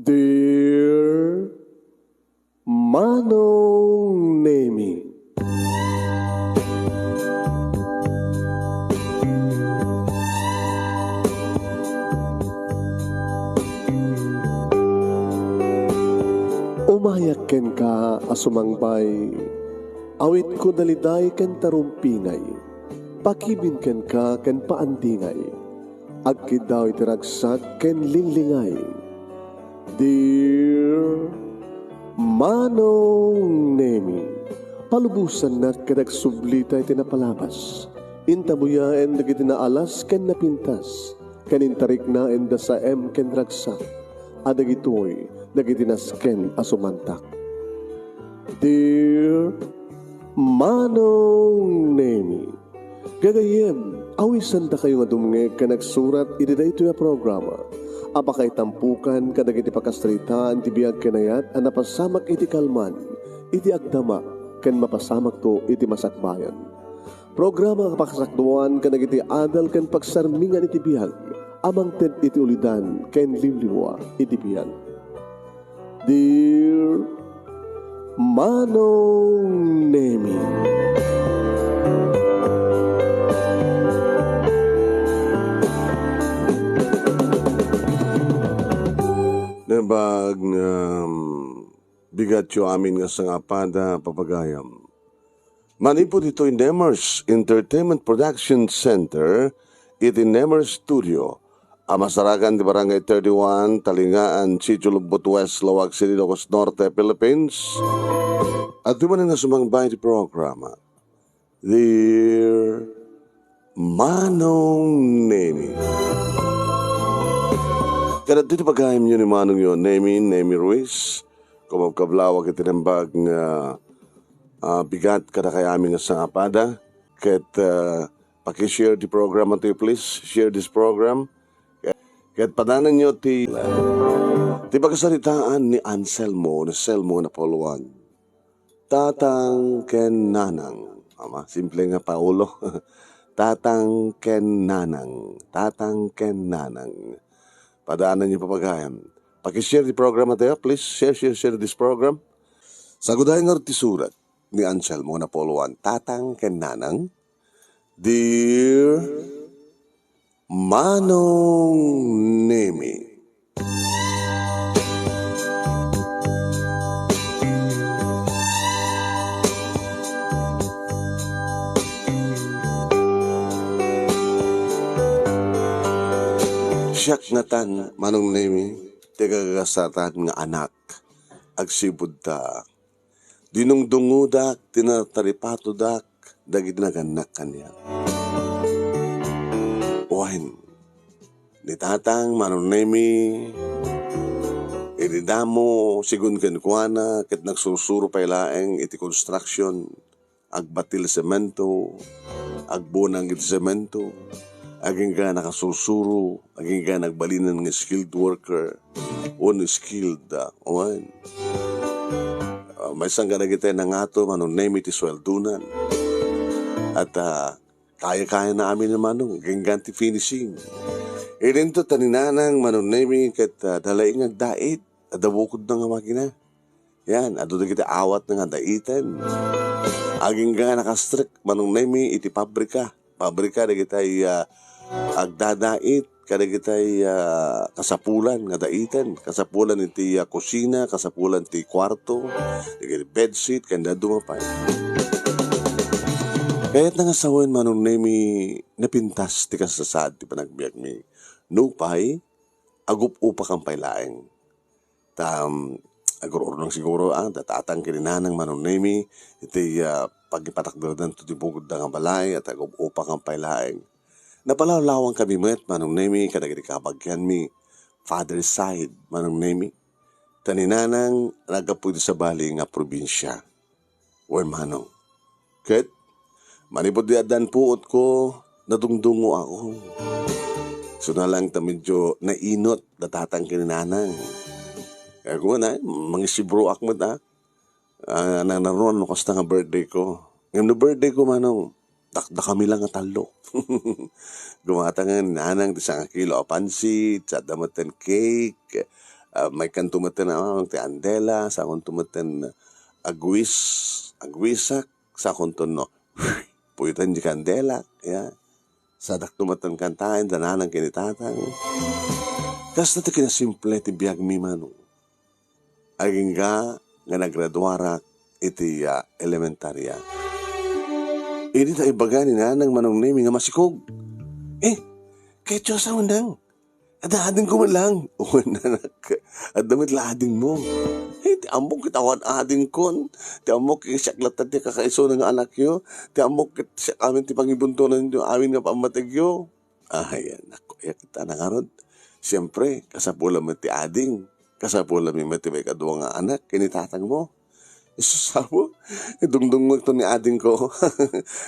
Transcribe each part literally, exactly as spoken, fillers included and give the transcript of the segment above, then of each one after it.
Dear Manong Nemi. Umayak kenka a sumangbay, awitko daliday ken tarumpingay, pakibin kenka ken paandingay, agkiddaw iti ragsak ken linglingay. Dear Manong Nemi, palubosannak ket agsublita iti napalabas. Intabuyaen dagiti naalas ken napintas, ken intariknaenda saem ken ragsak, a dagitoy dagiti nasken a sumantak. Dear Manong Nemi, gagayyem, awisandakayo nga dumngeg ken agsurat iti daytoy a programa a pakaitampukan kadagiti pakasaritaan ti biag ken ayat a napasamak iti kalman, iti agdama, ken mapasamakto iti masakbayan. Programa a pakasakduan kadagiti adal ken pagsarmingan iti biag a mangted iti ulidan ken limlimua iti biag. Dear Manong Nemi. Naimbag nga, um, bigatyo amin nga sangapada, papagayam. Manipud ditoy Nemers Entertainment Production Center, iti Nemers Studio, a masarakan ti Barangay thirty-one, Talingaan, Sitio Lumbot West, Laoag City, Ilocos Norte, Philippines. Adtoy manen nga sumangbay ti programa, Dear Manong Nemi. Kadagiti pagayamyo ni Manongyo Nemi, Nemi Ruiz, kumabkablawak iti naimbag nga, ah, bigat kadakayo amin nga sangapada, ket, ah, paki-share ti program ito, please share this program. Ket, ket padananyo ti, ti pagsaritaan ni Anselmo, ni Selmo Napoleon. Tatang ken Nanang. Ama, simple nga Paolo. Tatang ken Nanang. Tatang ken Nanang. Padananyo, papagayam. Paki-share the program ito, please. Share, share, share this program. Sagudaya ngarud ti surat ni Anselmo Napoleon, Tatang ken Nanang. Dear Manong Nemi. Siak ngatan, Manong Nemi, ti kagasatan nga anak, agsipud ta dinungdungodak ti nataripatodak dagiti nagannak kaniak. Wen, ni Tatang Manong Nemi, idi damo, sigun kenkuana, ket nagsursuro pay laeng iti construction, agbatil semento, agbunang iti semento, agingga nakasursuro, agingga nagbalinan nga skilled worker, unskilled, ah, wen. Ah, maysa nga dagiti nangato, Manong Nemi, ti sueldonan. At, ah, kaya-kayana amin, Manong, agingga ti finishing. Idinto ta ni Nanang, Manong Nemi, ket, ah, dalaing agdait, adda bukodna nga makina. Yan, adu dagiti awatna nga daiten. Agingga nakastrek, Manong Nemi, iti pabrika. Pabrika dagiti, ah, agdadait kadagiti, ah, kasapulan nga daiten. Kasapulan iti, ah, kusina, kasapulan ti kuarto, dagiti bedsheet, ken dadduma pay. Kayatna nga sawen, Manong Nemi, napintas ti kasasaad ti panagbiagmi. Nupay, agup-upakan pay laeng. Ta, um, agur-urnong siguro, ah, da Tatang ken ni Nanang, Manong Nemi, iti, ah, pagipatakderdanto ti bukodda nga balay, at agup-upakan pay laeng. Napalawlawankami met, Manong Nemi, kadagiti kabagianmi, father side, Manong Nemi. Ta ni Nanang, naggapu iti sabali nga probinsia. Wen, Manong. Ket, manipud di addan puotko, nadungdungo ako. Isuna lang ta medyo nainot da Tatang ken ni Nanang. Kaya ko na, mangisibroak met, ah. Ah, nanaruan no kasta nga birthday ko. Ngem no birthday ko, Manong, dakdakami lang nga tallo. Gumatang ni Nanang ti sangakilo a pansit, sadda met ten cake, Ah, maikkanto metten, ah, ti andela, sakonto metten agwis-, agwisak, sakonto no, puyten ti kandela, ya. Sadakto metten kantaen, da nanang ken ni tatang. Kasta ti kinasimple ti biagmi, Manong. Agingga nga nagraduarak iti, ah, elementaria. Idi ta ibaga ni nanang, Manong Nemi, nga masikog. Eh, ketyo sa unang. Adda adingko man lang. Wen, anak, adda met la adingmo. Eh, ti ammok ket awan adingkon. Ti ammok ket siak latta ti kakaisuna nga anakyo. Ti ammok ket siak amin ti pangibuntonan ti amin nga pammategyo. Ay, anak, aya ket ta nangarud. Siempre, kasapulam met ti ading. Kasapulam met ti maikadua nga anak, ken ni tatangmo. Isus, amo, idungdungngekto ni adingko.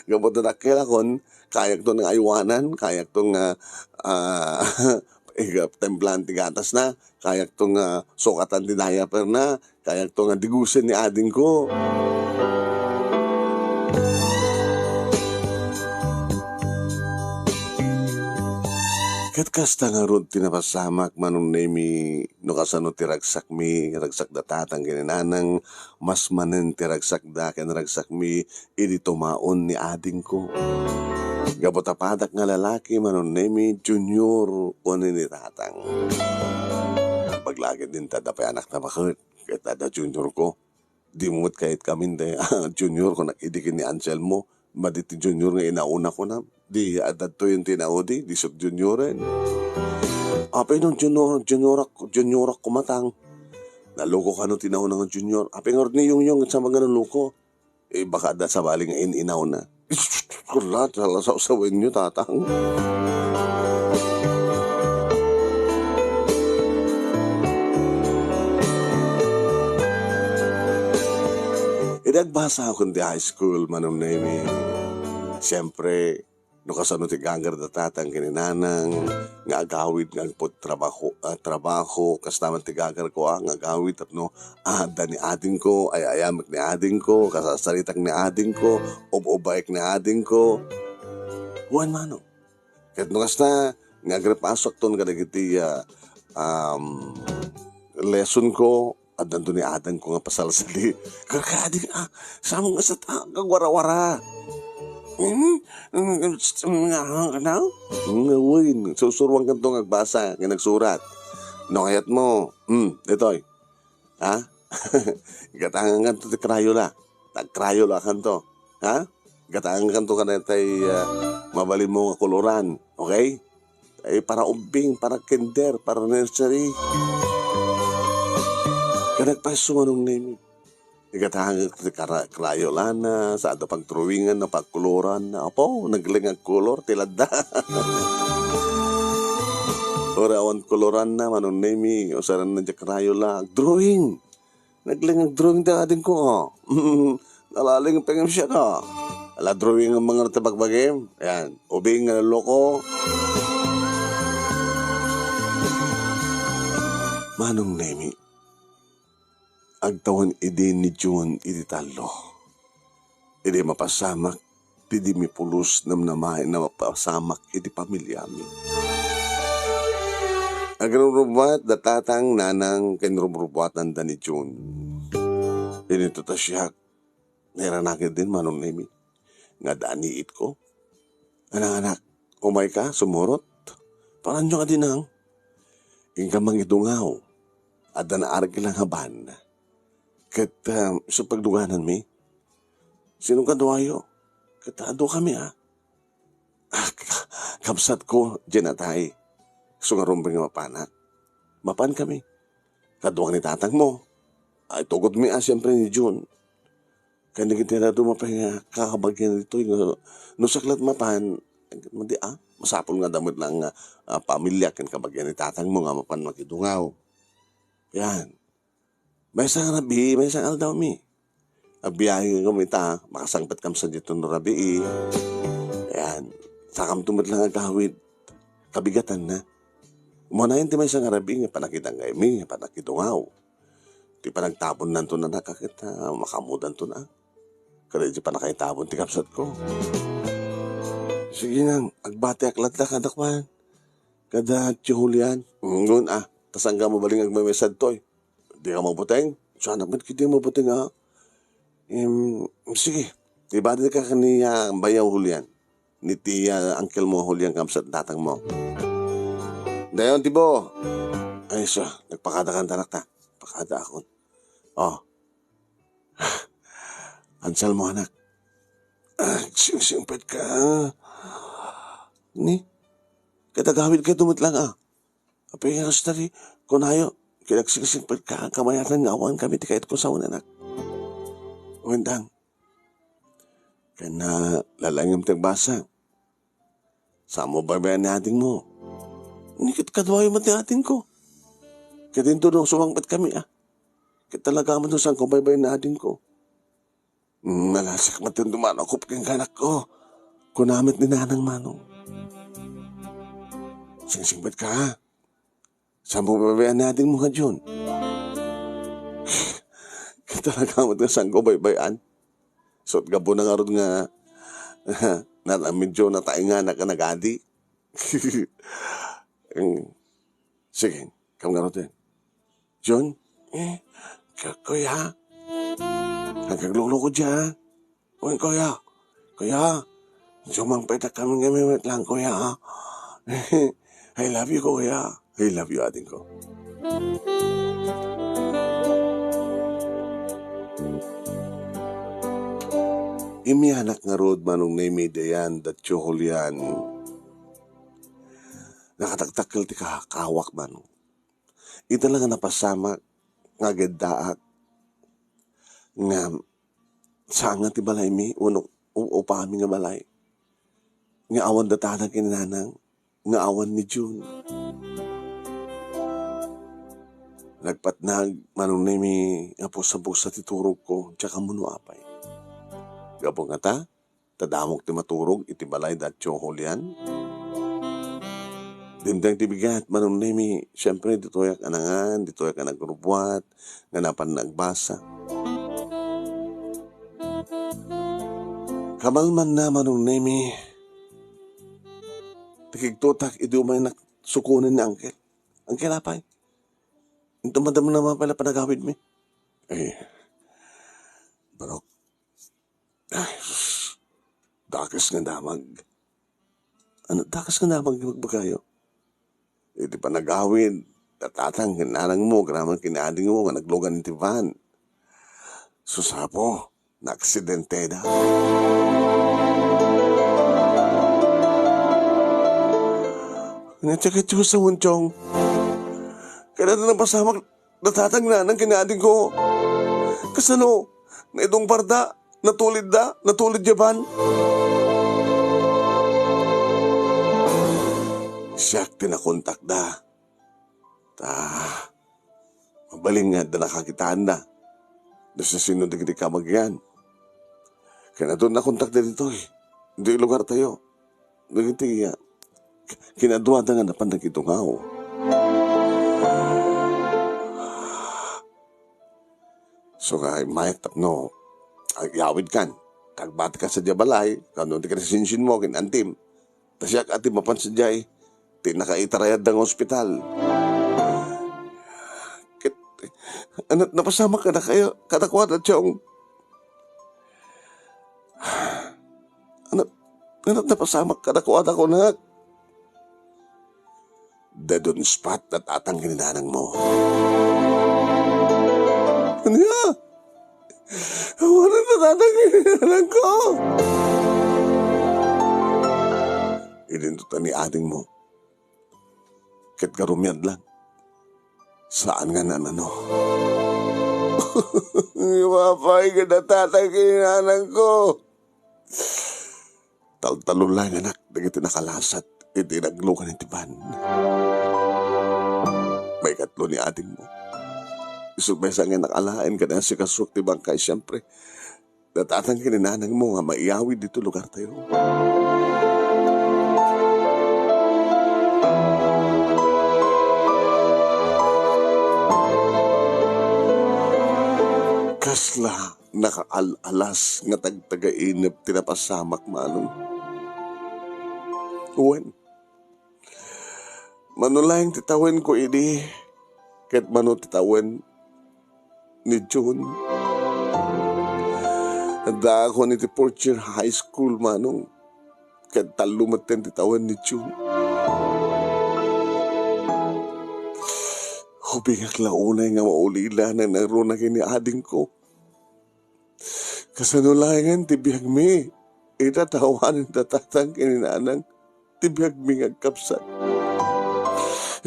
Gapu ta dakkelakon, kayakto nga aywanan, kayakto nga, ah, iga-, templaan ti gatasna, kayakto nga sukatan ti diaperna, kayakto nga digusen ni adingko. Ket kasta ngarud ti napasamak, Manong Nemi, no kasano ti ragsakmi, ragsak da tatang ken ni nanang, mas manen ti ragsakda ken ragsakmi idi tumaon ni adingko. Gapu ta padak nga lalaki, Manong Nemi, junior, kuan ni tatang. Baglagid din ta adda pay anakna baket, ket adda juniorko. Dimo met kayat kamin ti juniorko, nak-, idi ken ni Anselmo, madi ti junior nga inauna ko na. Di, adda toyen ti inaudi, di sub junioren. Apay no junior, juniorak, juniorak kumatang. Naloko kano ti nauna nga junior. Apay ngarud ni Yongyong, sa mga naloko. Eh, baka adda sabali nga in-inaw na. Kulat, sala-, sawsawen nyo, tatang. Idi agbasa ako ti high school, Manong Nemi, siyempre, no kasano ti gagar da tatang ken ni nanang, nga agawid nga agput trabaho, ah, trabaho, kasta man ti gagar ko, ah, nga agawid tapno adda ni adingko, ay-ayamek ni adingko, kasasaritak ni adingko, ub-ubaek ni adingko. Wen, Manong. Ket no kasta, nga agrepasokton kadagiti, ah, um, lesson ko, addanto ni adangko nga pasalsali. Karkadi, ah, samong asat, ah, kagwarawara. Hmm? Hmm, ano? Hmm, wen, susuruan kanto nga agbasa, nga nagsurat. No kayat mo, hmm, ditoy. Ha? Igatangan kanto ti Crayola. Nag-Crayola kanto. Ha? Igatangan kanto kadaytay, ah, mabalin mo nga koloran. Okay? Ay, para ubbing, para kinder, para nursery. Kada paso, Manong Nemi. Igatangan ti kara-, Crayolana, sa adda pagdrawingan na, pagkoloran na. Apo, nagleng agkolor, ti ladda. Ora awan koloran na, Manong Nemi, usaran na diak Crayola. Drawing! Nagleng agdrawing ti adingko, ah. Nalaling pengem siya ka. Ala drawing ang mga ti bagbagim. Ayan. Ubing nga loko. Manong Nemi, agtawan idi ni June iti tallo. Idi mapasamak, ti di mi pulos namnamaen a mapasamak iti pamiliami. Agrumrubbuat da tatang, nanang, ken rumrubbuatan da ni June. Dinto ta siak, nairanakid din Manong Nemi. Nga daniit ko. Anak-anak, umay ka, sumurot. Paranyo ka dinang. Inka mangidungaw. Adda naarag lang a van. Ket, ah, isu pagdugananmi, sino kaduayo? Ket adu kami, ah. Ah, ka-, kabsat ko, diay natay. Isu nga rumbeng nga mapanak. Mapan kami. Kaduak ni tatang mo. Ay, tugod mi, ah, siyempre ni Jun. Ken dagiti adu mapan nga kakabagian ditoy nga no saklat mapan, madi, ah, masapul nga adda met lang nga, ah, pamilya ken kabagian ni tatang mo nga mapan makidungaw. Yan. Maysa nga rabii, maysa nga aldawmi. Agbiahe kami ita, makasangpet kami sadiay no rabii. Yan. Sakamto met lang agawid. Kabigatanna. Umanayon ti maysa nga rabii nga panakidanggaymi, nga panakidungaw. Ti panagtabonnanto na, ket, ah, makaammodanto na. Kada iti panakaitabon ti kabsatko. Sige nang, agbatiak latta kadakuan. Kada Tio Julian. Ngun, ah, ta saanka mabalin nga agmaymaysa ditoy. Dika mabuteng? Saanak met ketdi a mabuteng a. Em, sige, ibadinka ken ni, ah, Bayaw Julian. Ni ti, ah, uncle mo, Julian, kabsat tatang mo. Dayon, Tibo. Ay, siya, nagpakada ka, anak ta. Pakada ako. Oh. Ansal mo, anak. Ah, singsingpet ka. Ni? Kadagawid ka tumutlang, ah. Apay nga kasta di, kunayo, kinagsingsingpet ka, kamayanan nga awan kami ti kayat ko sawen, anak. Wendang. Ken na, lalaingem ti agbasa. Saanmo baybay-an ni adingmo? Ni ket kaduayo met ni adingko. Ket inton no sumangpet kami, ah. Ket talaga met no saanko baybay-an ni adingko. Mm, nalasak met ti dumanakop kenka, anakko. Kuna met ni Nanang Manong. Singsingpet ka, ha? Saanmo baybay-an ni adingmo nga John? Ket talaga met nga saanko baybay-an. Ket gapu na ngarud nga, na, na medyo nataenganak a nagadi. Mm. Sige, kam ngarud, eh. John? Eh, ku-, kuya? Agkaglolo ko dia. Wen, kuya. Kuya, sumangpet kami nga met lang, kuya. I love you, kuya. I love you, adingko. Imianak ngarud, Manong Nemi, dayan, da Tio Julian. Nakataktakkel ti ka-, kawak, Manong. Ita la nga napasamak nga ageddaak nga saan nga ti balaymi wenno u-, upami nga balay nga awan datana ken ni Nanang, nga awan ni Jun. Nagpatnag, Manong Nemi, nga pusa-pusa ti turogko, diak ammo no apay. Gapu ngata, ta damok ti maturog iti balay da Tio Julian. Dimteng ti bigat, Manong Nemi. Siempre, ditoyak a nangan, ditoyak a nagrubbuat, nga napan nagbasa. Kamalmanna, Manong Nemi, ti kigtotak idi umaynak sukonen ni Angkel. Angkel, apay? Inton madamdama pay la panagawidmi. Ay, barok. Ay, sus. Dakes nga damag. Ano, dakes nga damag ti ibagbagayo? Iti panagawid, da tatang ken nanangmo, agraman ken ni adingmo nga naglugan iti van. Sus, Apo, naaksidenteda. Nga ti kay Diyos a Muntiong. Kaya na napasamak da tatang nanang ken ni adingko. Kasano? Naidungparda? Natulidda? Natulid diay van? Siak ti nakontakda. Ta, mabalin nga adda nakakitaanda. No sisino dagiti kabagian. Ken adun nakontakda ditoy, ditoy lugartayo. Dagiti, ah, kinaduada nga napan nagidungaw. So nga, immayak tapno agyawidkan. Agbatika sadiay balay, kano ti kinasinsinmo, ken antim. Ta siak a ti mapan sadiay, ti nakaitarayadda nga ospital. Ket, anat napasamak kadakayo, kadakuada, Chong. Anat, anat napasamak kadakuada, kunak. Dadun spat da tatang ken ni nanangmo. Ania? Awanan da tatang ken ni nanangko. Idinto ta ni adingmo. Ket garumyad lang. Saan nga nanano. Mapay ket da tatang ken ni nanangko. Taltalon laeng, anak, dagiti nakalasat iti naglugan iti van. Maikatlo ni adingmo. Isu maysa nga nakalaen ken asikasuak ti bangkay, siempre. Da tatang ken ni nanangmo nga maiyawid ditoy lugartayo. Kasla nakaal-alas nga tagtagainep ti napasamak, Manong. Wen, mano laeng ti tawenko idi, ket mano ti tawen ni June. Addaakon iti fourth year high school, Manong, ket tallo metten ti tawen ni June. Ubingak la unay nga maulila nang nangruna ken ni adingko. Kasano laengen ti biagmi? Ita ta awanen da tatang ken ni nanang ti biagmi nga agkabsat.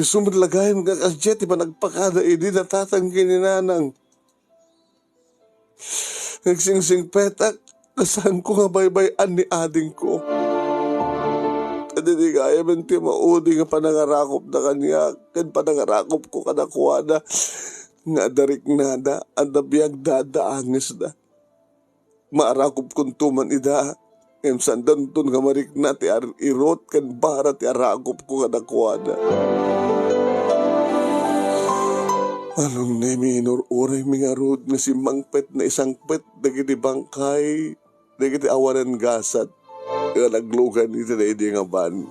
Isu met la gayam nga kasdiay ti panagpakada idi da tatang ken ni nanang. Nagsingsingpetak, ta saanko nga baybay-an ni adingko. Ket idi gayamen ti maudi nga panangarakopda kaniak, ken panangarakopko kadakuada, nga adda riknada, adda biagda, adda angesda. Maarakopkonto man ida, ngem saandanton nga marikna ti ar-, irot ken bara ti arakopko kadakuada. Manong Nemi, inur-uraymi ngarud nga simmangpet naisangpet dagiti bangkay dagiti awanan gasat nga naglugan iti daydi nga ban.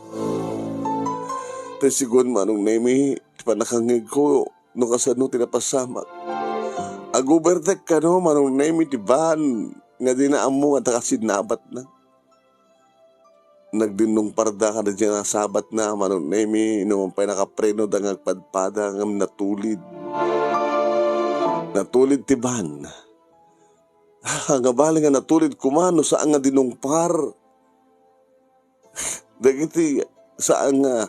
Tay sigun, Manong Nemi, ti pannakangngegko no kasano ti napasamak. Agubertek kano, Manong Nemi, ti ban nga dina ammo nga nakasinabatna. Nagdinnungparda kadagiti nasabatna, Manong Nemi, no man pay nakaprenoda nga agpadpada ngem natulid. Natulid ti ban. Angabali nga natulid koma no saan nga dinungpar dagiti saan nga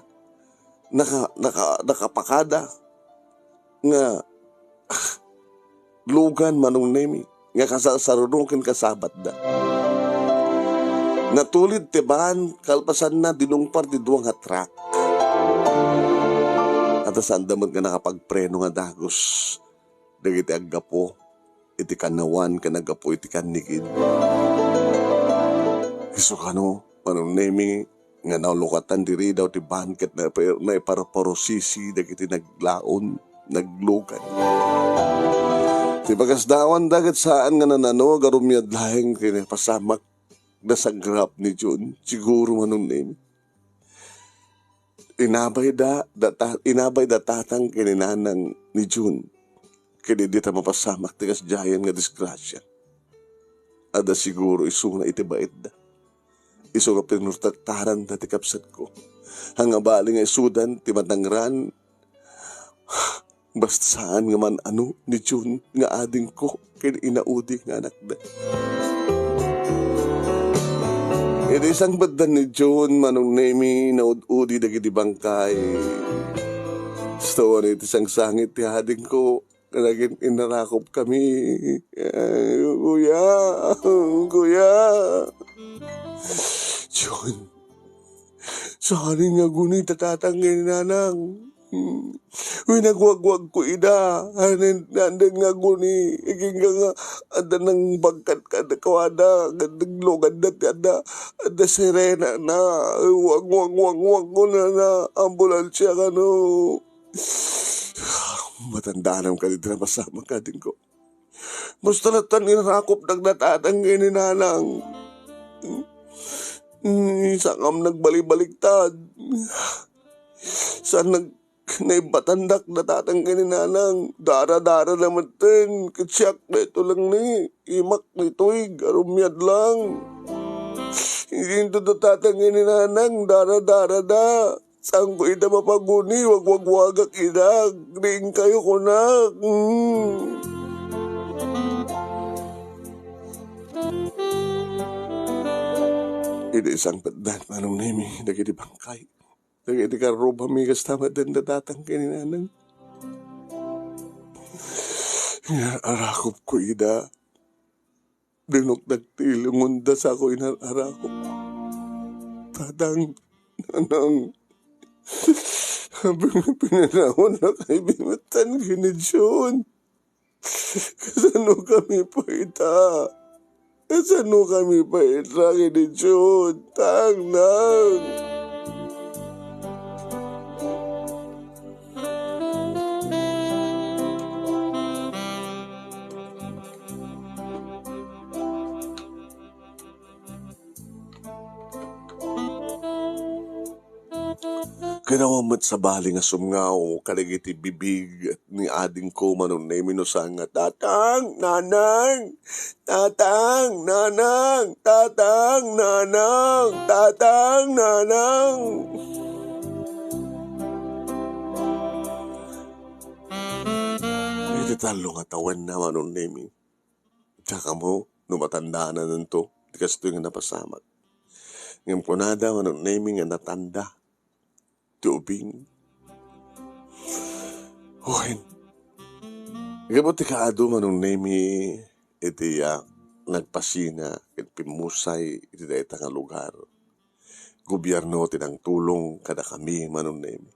naka-, naka-, nakapakada nga lugan, Manong Nemi, nga kasarsaruno ken kasabatda. Natulid ti ban, kalpasanna, dinungpar ti dua nga truck. Ket saanda met nga nakapagpreno nga dagus dagiti aggapu iti kanawan ken aggapu iti kannigid. Isu kano, Manong Nemi, nga naulukatan ti ridaw ti ban ket naipa-, naiparparusisi dagiti naglaon, naglugan. Ti pakasdaawanda ket saan nga nanano nga rumiad laeng ti napasamak da sangrap ni June, siguro, Manong Nemi. Inabayda, da ta-, inabayda tatang ken ni nanang ni June. Ket idi ta mapasamak ti kasdiayan nga disgrasia, adda siguro isuna iti baetda. Isu nga pinurtektaranda ti kabsatko. Angabali nga isudan ti matangran, basta saan nga man-ano ni June nga adingko ken inaudi nga anakda. Iti sangpetdan ni June, Manong Nemi, naud-udi dagiti bangkay. Basta wen iti sangsangit ti adingko, nagin-, inarakop kami. Ay, kuya, kuya. June, saan nga aguni ti tatang ken ni nanang? Hmm. Uy, nagwagwagko ida. Anen, anen nga aguni. Ikingga nga, adda nang bagkat kadakuada. Nagluganna ti adda, adda sirena na. Wag, wag, wag, wag ko na na. Ambulansya kano. Matandaanam kadi ti napasamak, adingko. Basta latta nga inarakop dagiti tatang ken ni nanang. Mm, saan nga nagbalibaliktad. Saan nag-, naibatandak da tatang ken ni nanang. Dara-dara na metten. Ket siak daytoy lang ni. Imak ditoy. Arumiad lang. Inton da tatang ken ni nanang. Dara-dara da. Saanko ida mapaguni, wagwagwagak ida, agriingkayo kunak. Mm. Idi sangpetdan, Manong Nemi, dagiti bangkay, dagiti karrubami, kasta met da tatang ken ni nanang. Inarakopko ida. Dinukdak ti ilungonda, saanko inar-arakop. Tatang, nanang, abi nga pinanawan na kay binutan ken ni June. Kasano kami pa ita? Kasano kami pa ita ken ni June? Tang, nang. Ken awan met sabali nga sumngaw kadagiti bibig ni adingko, Manong Nemi, no saan nga, "Tatang, Nanang! Tatang, Nanang! Tatang, Nanang! Tatang, Nanang!" Iti tallo nga tawenna, Manong Nemi, diak ammo no matandaananto ti kastoy nga napasamak. Ngem kunada, Manong Nemi, nga natanda ti ubing. Wen, gapu ti kaadu, Manong Nemi, iti, ah, nagpasina ket pimmusay iti dayta nga lugar. Gobierno ti nangtulong kadakami, Manong Nemi.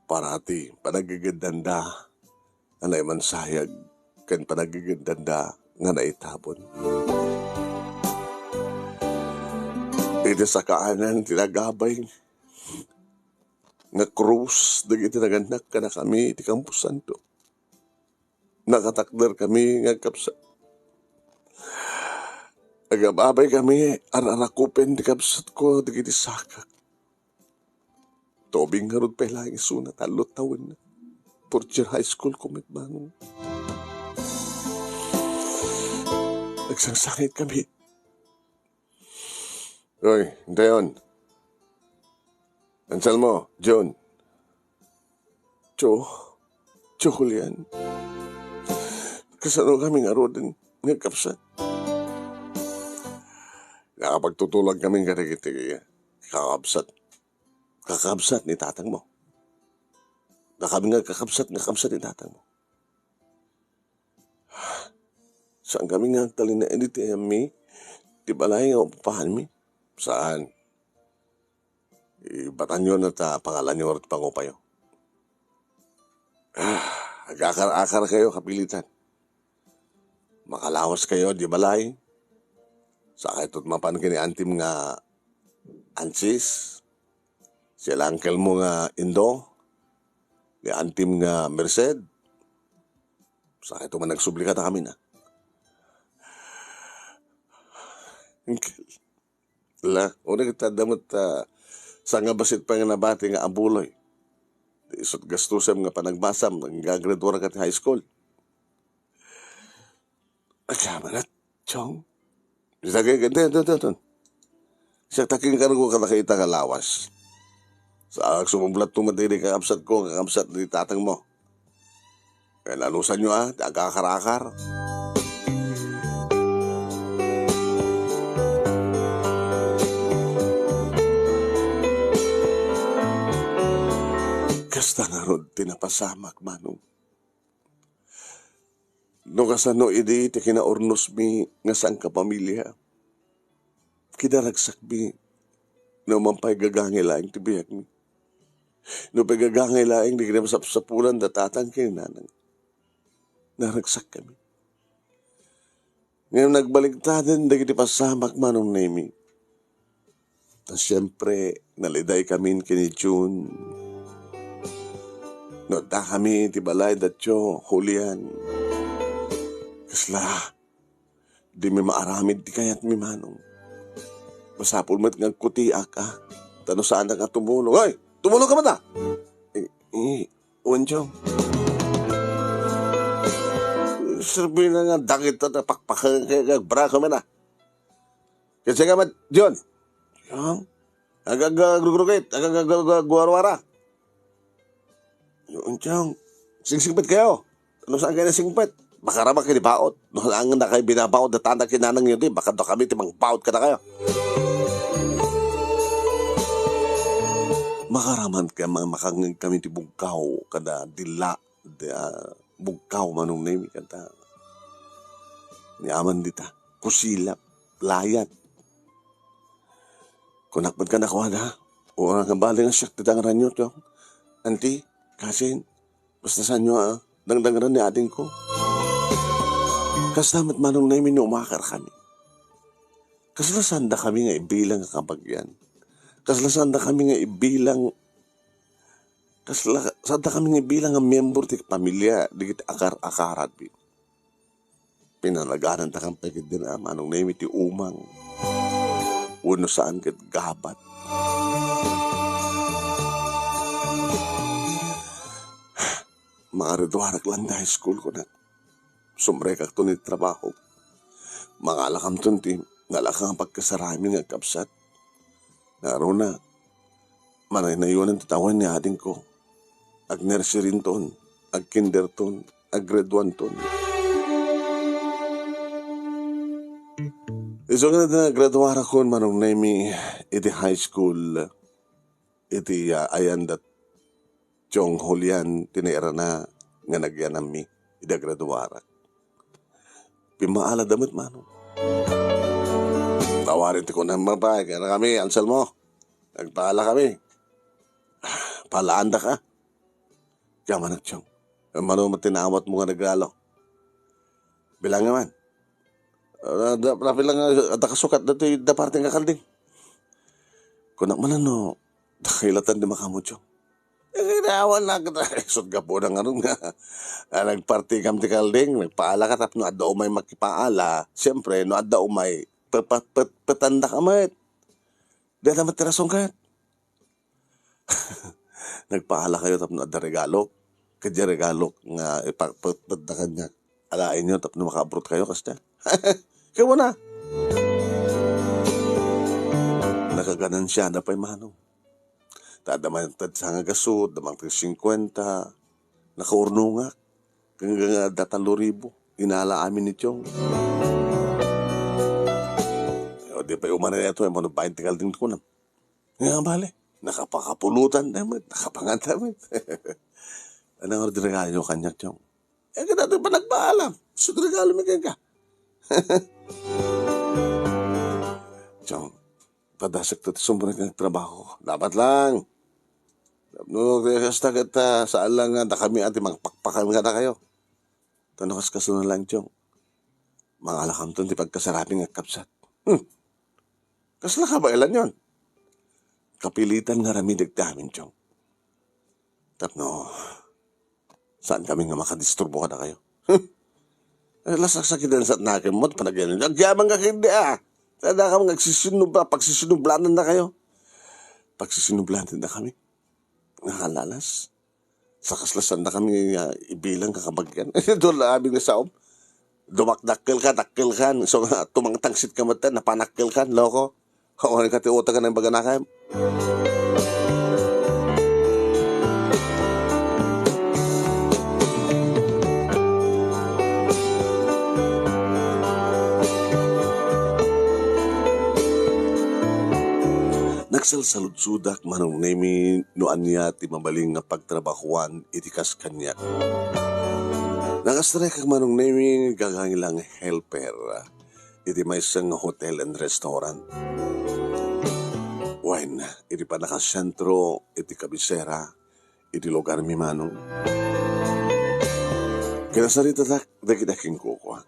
Parati, panaggegeddanda nga naimansayag ken panaggegeddanda nga naitabon. Iti sakaanan ti nagabay nga krus dagiti nagannak kadakami iti Camposanto. Nakatakder kami nga agkabsat. Agababay kami, ar-arakupen ti kabsatko dagiti sakak. Tubing ngarud pay laeng isuna, tallo tawenna. Fourth year high school ko met, Manong. Nagsangsangit kami. Oy, intayon. Anselmo, Jun. Tio, Tio Julian. Kasano kami ngaruden nga agkabsat? Nakapagtutulong kami kadagiti kakabsat. Kakabsat ni tatangmo. Dakami nga kakabsat nga kabsat ni tatangmo. Saan kami nga agtalinaed iti ayammi, ti balay nga upapaanmi? Saan? Ibatanyo na ta pangalanyo ti pangupayo. Ah, agakar-akar kayo, kapilitan. Makalawas kayo di balay. Sakay tot mapan ken ni antim nga Ansis, si uncle mo nga Indo, ni antim nga Merced. Sakay to man nagsubli kadakami na. Uncle, la, una kita damot, ah, sangabassit pa nga nabati nga abuloy. Ti isut gastusem nga panagbasam, naggraduar ka ti high school. Agyamanat, Chong. Isagay ka, ito, ito, ito, ito. Siya taking kargo ka na kita nga lawas. Sa agsumublat to matiri kakabsat ko, kakabsat ni tatang mo. Kaya nalusan nyo, ah, ti agakar-akar. Kasta ngarud ti napasamak, Manong. No kasano idi ti kinaurnosmi nga sangkapamilia, kinaragsakmi, no man pay gagangay laeng ti biagmi. No pay gagangay laeng dagiti masapsapulan da tatang ken nanang, naragsakkami. Ngem nagbaligtaden dagiti pasamak, Manong Nemi. Ta siempre, naliday kamin ken ni Jun. No adda kami iti balay da Tio Julian, kasla, dimi maaramid ti kayatmi, Manong. Masapul met nga agkutiak, ah. Ta no saanak nga tumulong. Hoy! Tumulong ka met, ah! Eh, eh, Wen, Chong. Serbi na nga dagita ta pakpakan kay agbraso man, ah. Kasi ka mat, John. Chong? Agag-, agrugrugit, agag-, agag-, agwarwara. Wen, Chong. Sigsingpet kayo. No saan kayo nasingpet? Makarama kayo di baot. No saan nga kayo binabaot, datanda kinanang yun di, baka do kami ti mangbaot kada kayo. Makaraman kami, makangeg kami ti bugkaw kada dilla, di, ah, bugkaw, Manong Nemi, kada ni aman dita, kusilap, layat. Kunak met kadakuada, "Uray nga bali nga siak ti dangranyo, Tio. Anti, kasin, basta saanyo a dangdangran ni adingko." Kasta met, Manong Nemi, no umakar kami. Kasla saanda kami nga ibilang nga kabagian. Kasla saanda kami nga ibilang, kasla saanda kami nga ibilang nga miyembro ti pamilia, dagiti akar-akaratmi. Pinalagananta kan pay ketdi, Manong Nemi, ti umang wenno saan ket gabat. Makagraduarak laeng ti high school, kunak. Sumrekakton iti trabaho. Mangalakamton ti nalaka nga pagkasaramin nga agkabsat. Ngaruna, manaynayonan ti tawen ni adingko. Ag-nurseryton, ag-kinderton, ag-grade one-ton. Isu nga nagraduarakon, Manong Nemi, iti high school, iti, ah, ayan da Chong Julian ti nairana nga nagyanammi idi agraduarak. Pimmaalada met, Manong. Awanen ti kunam, "Mabay, kaya na kami, Anselmo. Nagpaala kami." "Paalaanda ka?" "Kaya manak, Chong. Mano met ti naawatmo nga regalo?" "Bilang naman. Ah, da, da, bilang, ah, adda kasukat dati da parte nga kalding." Kunak man no, dakilatan di makamudyo. Eh, kailangan na kita. Isut gapuna nga nun nga, ah, nagparti kam ti kalding, nagpaala ka tapno adda umay makipaala. Siyempre, no adda umay, pe-, pe-, pe-, petanda ka met. Di na met ti rason ket. Nagpaala kayo tapno adda regalo. Kadya regalo nga ipakpatpatda kaniak. Alaenyo tapno makaabroad kayo, kasta. Kaya wala. Nakaganansiada pay, Manong. Ta adda man tad sanga gasut, adda man tad singkwenta. Nakaurnongak. Hanggang adda tallo ribu. Inala amin ni Chong. O, di pay umana ito, ay mano bayan ti kalding ko na. Nga bale, nakapakapulutan na met, nakapangan na met. Anong regalo kanya, Chong? Eh, kada ito pa nagpaalam. Gusto regalo mi kanya. Chong, padasek to ti sumrek nga trabaho. Dapat lang. No, kaya kasta kita, saan lang nga, da kami ati magpakpakan nga da kayo. Tano kas kasunod lang, Chong. Mangalakamton ti pagkasaraping nga kabsat. Hmm. Kasla kabaelan yon? Kapilitan nga aramidek ti amin, Chong. Tapno, saan kami nga makadisturbo kada kayo? Hmm. Eh, lasak sa kidan sa nakin mo, panagyan. Agyaman ka kindi, ah. Kada kami agsisinubla, pagsisinublanan na kayo. Pagsisinublanan na kami. Nakalalas. Sa kasla sanda kami, ah, ibilang kakabagyan. Doon na aming nasaom. Dumakdakkel ka, dakkel kan. So nga, tumangtangsit ka met, napanakkel kan, loko. Awan ka ti utang nga nang baga na kayo. Nagsalsaludsodak, Manong Nemi, no ania ti mabalin nga pagtrabahuan iti kas kaniak. Nakastrike, Manong Nemi, nga gagangay lang helper iti maysa nga hotel and restaurant. Wen, iti pannakasentro iti kabisera iti lugar mi, Manong. Kinasaritadak dagiti akinkukua.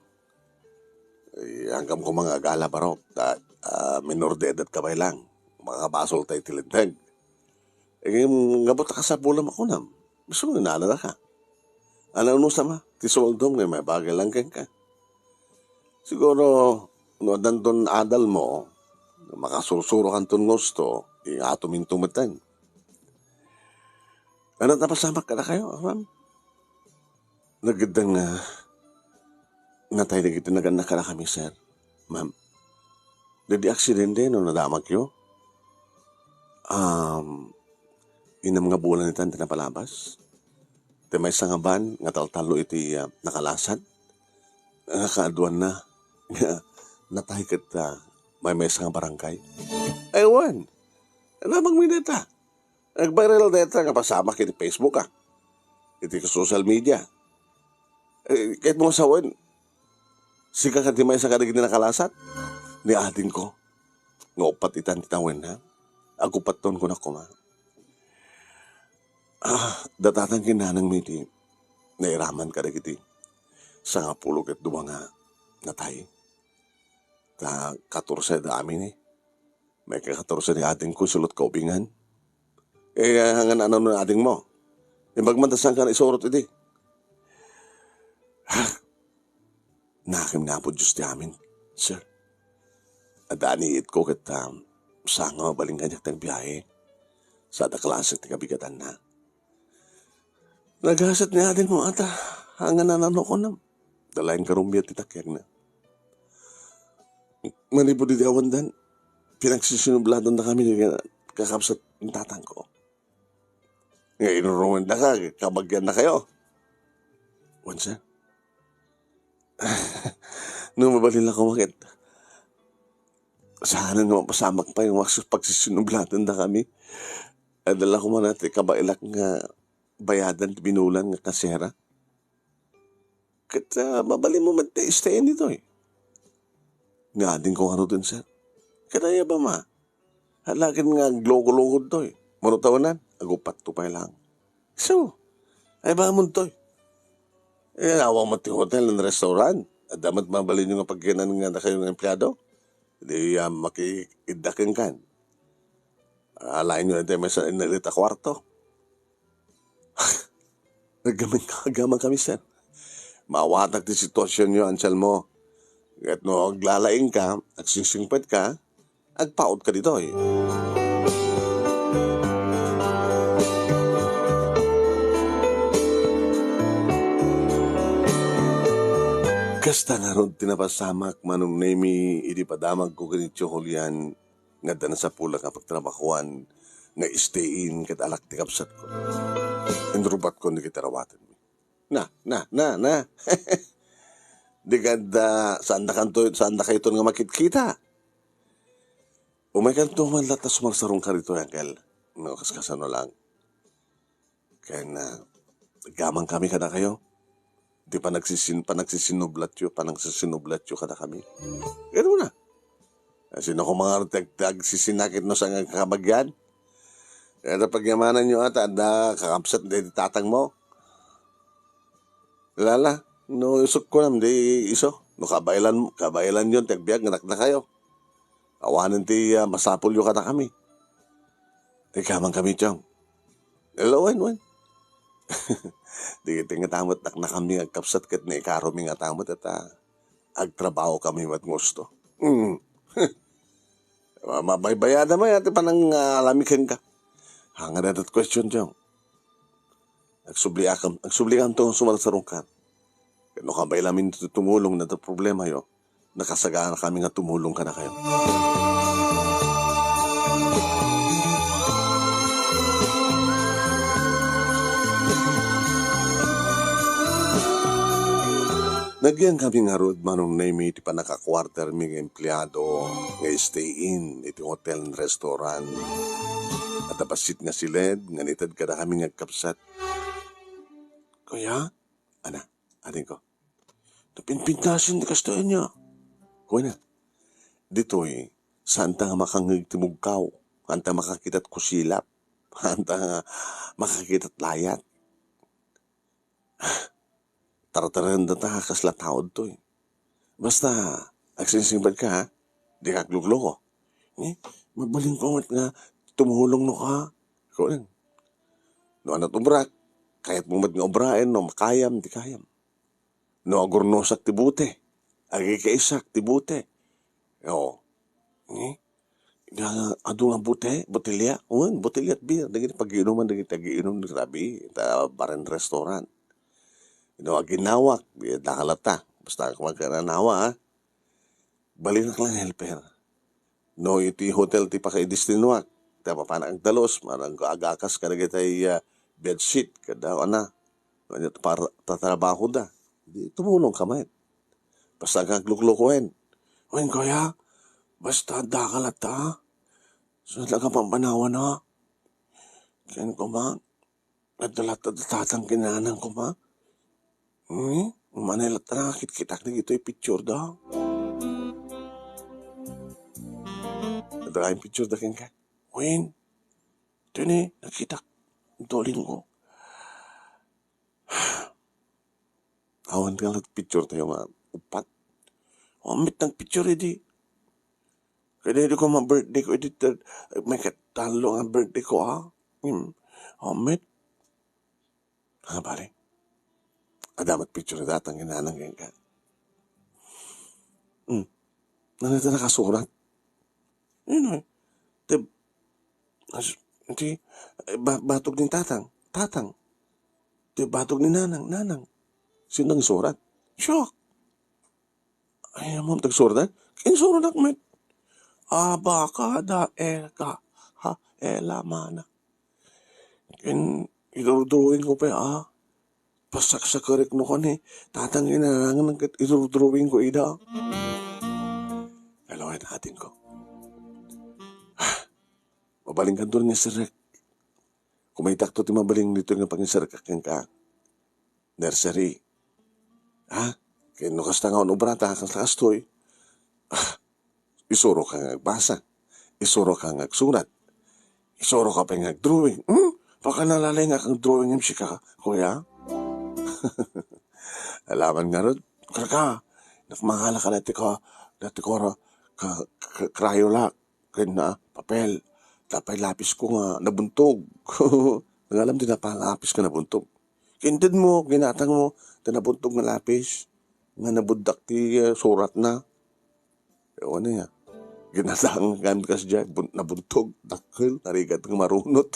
Eh, anggam koma nga agala barok, ta, ah, minor de edad ka pay lang. Makabasol tayo ti linteg. Eh, ngem, ngabot a kasapulam a kunam. Gusto mo, inanada ka. Ano, ano sama? Ti sueldom nga may bagay lang kenka. Siguro, no, addanton adal mo, makasursuro kanton gusto, ingatom into metten. Ano, napasamak kada kayo, ma'am? Nagdang, ah, natay dagiti nagannak kadakami, sir. Ma'am, daydi aksidente no nadamagyo. Um, inam nga bulan itan ti napalabas. Ti maysa nga ban nga taltallo iti, ah, nakalasat. Nga kaaduanna nga natay ket, ah, may maysa nga barangay. Ay, wen. Ano bang mineta? Nagviral dayta nga pasamak iti Facebook, ah. Iti social media. Eh, ket mo sawen, sika ket ti maysa kadagiti nakalasat? Ni adingko, nga uppat itan ti tawen, ha? Agupatton ko na koma. Ah, datatan kinanang mi ti nairaman kadagiti sangapulo ket dua nga natay. Ta katorse da amin, eh. May kakatorse ni adingko, sulot kaubingan. Eh, hangan ano ni adingmo? Imbag man ta saan ka naisurot idi? Ha? Nakim ni Apo Diyos ti amin, sir. Adda ni itko ket, um, sanga mabalin kaniak ti agbiahe. Sada klase ti kabigatanna. Nagasat ni adingmo ata, haan nga nananukon. Dalayan ka rumbia ti takiagna. Manipud idi awandan, pinagsisinubladandakami nga kakabsat ni tatangko. Nga inurongandaka, kabagiannakayo. Wen, sir. No mabalin la koma ket, saanen nga mapasamak pay nga pagsisinublatan da kami. Adda la koma ti kabaelak nga bayadan ti binulan nga kasera. Ket, ah, mabalinmo met ti stay ditoy. Nga adingko ngaruden, sir. Ket aya ba, ma? Hala ket nga agloko-lokod toy. Mano tawenan, agupatto pay lang. So, ay ba amun toy? Eh, awan met ti hotel and restaurant. Adda met mabalinyo nga pagkinan nga dakayo nga empleyado? Di, ah, makiidda kenkan. Alaenyo dayta maysa a inalit a kuarto. Aggaman, aggaman kami, sir. Maawatak ti situasionyo, Anselmo. Ket no aglalaingka, agsingsingpetka, agpaotka ditoy. Kasta ngarud ti napasamak, Manong Nemy, idi padamagko ken ni Tio Julian, nga adda nasapulak nga pagtrabahoan nga stay-in ket alak ti kabsatko. Inrubatkon dagiti arawatenmi. Na, na, na, na. Di kadda, saandakanto, saandakayton nga makitkita. Umaykanto man latta sumarsarungka ditoy, Uncle. No, kas-, kasano lang. Ken, ah, aggaman kami kadakayo. Ti panagsisin-, panagsisinublatyo, panagsisinublatyo kadakami. Ket una, sino koma nga ti ag-, agsisinakit no saan nga kabagian? Ket pagyamananyo ata, adda kakabsat daydi tatangmo. Lala, no isukko nam, di isu. No kabaelan, kabaelanyon ti agbiag nga dakdakayo. Awanen ti, ah, masapulyo kadakami. Aggaman kami, Chong. Hello, wen, wen. Dagiti ngata met dakdakami nga agkabsat ket naikaromi ngata met, ta agtrabahokami met nga husto. Mm. Ma-, mabaybayada met ti panang, ah, alami kenka. Haan nga dayta ti question, Chong. Agsubliakam, agsubliakam to nga sumarsarungkan. Ket no kabaelanmi ti tumulong dayta problemayo, nakasaganakami nga tumulong kadakayo. Nagyan kami ngarud, Manong Nemy, ti pannakakuartermi nga empleado nga stay-in iti hotel and restaurant. Adda bassit nga siled nga naited kadakami nga agkabsat. Kuya? Ana, adingko. Napinpintasen ti kastoy ania. Kuana, ditoy, saanta nga makangngeg ti mugkaw, saanta makakita ti kusilap, saanta nga makakita ti layat. Tartarendata kasla tao ditoy. Basta, agsingsingpet ka, ha? Dika aglukloko. Eh, mabalinko met nga tumulong no ka. Kunen. No ania ti ubrak, kayatmo met nga ubraen, no makayam, di kayam. No agurnosak ti bote, agikaisak ti bote. Oo. Eh? Nga adu nga bote, botelya. Wen, botelya ti beer. Dagiti pagiinuman, dagiti agiinum, grabe, ta bar and restaurant. No aginawak, di dakal latta. Basta kung magkananawa, ha? Balinak lang helper. No iti hotel ti pakaidestinoak, ta mapanak agdalus, marang agakas kadagiti, ah, bedsheet, kada ana, no ania ti par-, tatrabahoda. Di tumulong ka met. Basta aglukloko wen. Wen, kuya, basta dakal latta, ha? Saan talaga pampanawan, ha? Ken koma, adda latta da tatang ken nanang koma. Hmm? Umanoy latta nakakitkitak dagitoy picture da. Adda kayat picture da kenka. Wen, ito ni, nakitak. Ito linggo. Awan nga latta picture tayo nga upat. Awan met nagpicture idi. Kaya idi ko ma-birthday ko, idi ter-, may katalo nga birthday ko, ha? Hmm. Awan met. Ah, bale. Adda met picture dayta nga nanang kenka. Hmm. Ano ito nakasurat? Yun, eh. Te, as-, ti, eh, ba-, batog ni tatang. Tatang. ti batog ni Nanang, "Nanang, sino nangisurat?" Siak. Ay, ammom ti agsurat? Insuratak met. Abacada eka, ha, ela mana. Ken idurdrawing ko pay, a. Pasaksakerek no kani, tatang inanangan ket idurdrawing ko ida. Kalawen atin ko. Ah, mabalinkanto nga serrek. Kumaytakto ti mabalin ditoy nga pangiserrekak kenka. Nursery. Ha? Ken no kasta nga un-obrata, kas-, kastoy, ah, isuroka nga agbasa. Isuroka nga agsurat. Isuroka pay nga agdrawing. Hmm? Pakanalalaing nga agdrawing sika, kuya? Alaman ngarud, karka, nakmangala ka dati ka, dati ko ra, ka, ka, Crayola, ken na, papel. Tapay lapis ko nga nabuntog. Nangalam ti napalapis nga nabuntog. Kinted mo, ginatang mo, ti nabuntog nga lapis. Nga nabuddak ti, eh, surat na. Ewan na ya. Ginatang nga kas diay, bun-, nabuntog, dakkel, narigat nga marunot.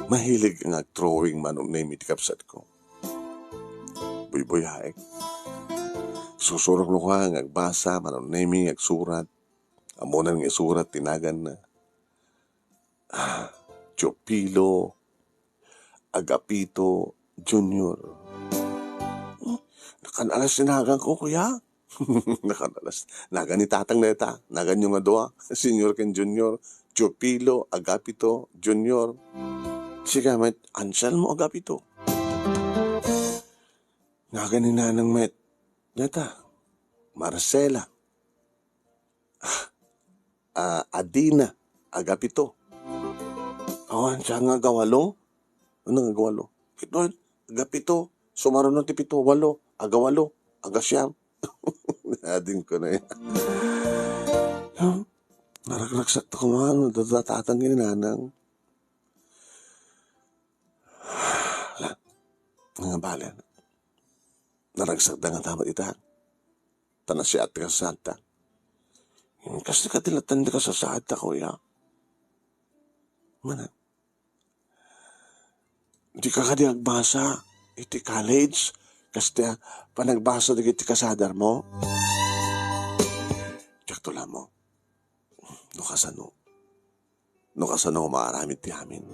Mahilig nga agdrawing Manong Nemi ti kabsat ko. Buybuyaek. Susurok no ka nga agbasa, Manong Nemi, agsurat. Ammonan nga isurat ti naganna. Ah, Teofilo Agapito Junior. Hmm, nakan-alas ti naganko, kuya. Nakan-alas. Nagan ni tatang dayta. Naganyo nga dua. Senior ken junior. Teofilo Agapito Junior. Sika met, Anselmo Agapito. Nagan ni nanang met. Dayta. Marcela. Ah, Adina Agapito. Awan siya nga agawalo. Ano nga agawalo? Ket no, agapito. Sumaruno ti pito, walo. Agawalo. Agasiam. Adin ko na yan. Huh? Naragragsak ta kuman, dadatatang ni nanang. La, nga balen. Naragsak da nga tamat ita. Ta nasiat ti kasasaadta. Kas ti kadilatan ti kasasaadta, kuya. Mana? Di ka kadi agbasa iti college, kas ti panagbasa dagiti kasadarmo? Diak to lamo. No kasano. No kasano maaramid ti amin.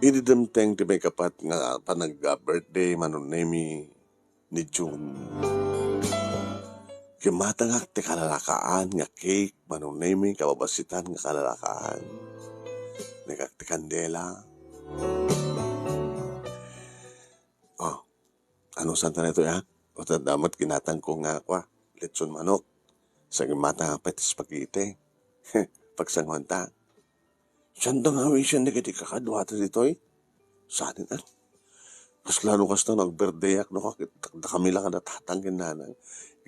Idi dimteng ti maikapat nga panag-birthday, Manong Nemi, ni June. Kimmatangak ti kalalakaan nga cake, Manong Nemi, kababasitan nga kalalakaan. Nagak ti kandela. Oh, ano saan ta na ito, ya? O, ta damat ginatang ko nga, kwa, litson manok. Sa gimmatangak pay ti spaghetti. Pagsanguanta. Saan ta nga awisen dagiti kakaduata ditoy? Sadin, ah. Kasla no kasta nag-birthday-ak, no, ket dakdakami la kada tatang ken nanang.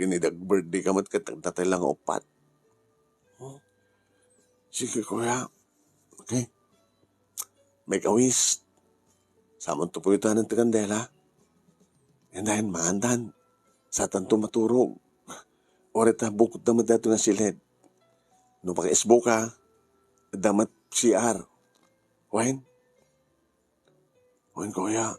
Ken idi ag-birthday ka met ket dakdakami la nga uppat. Oh. Sige, kuya. Okay. Make a wish. Saman to puytanan ti kandela. And then, maandan. Saan tanto maturog. Uray ta bukod da met daytoy nga siled. No makaisbo ka, adda met C R. Wen? Wen, kuya.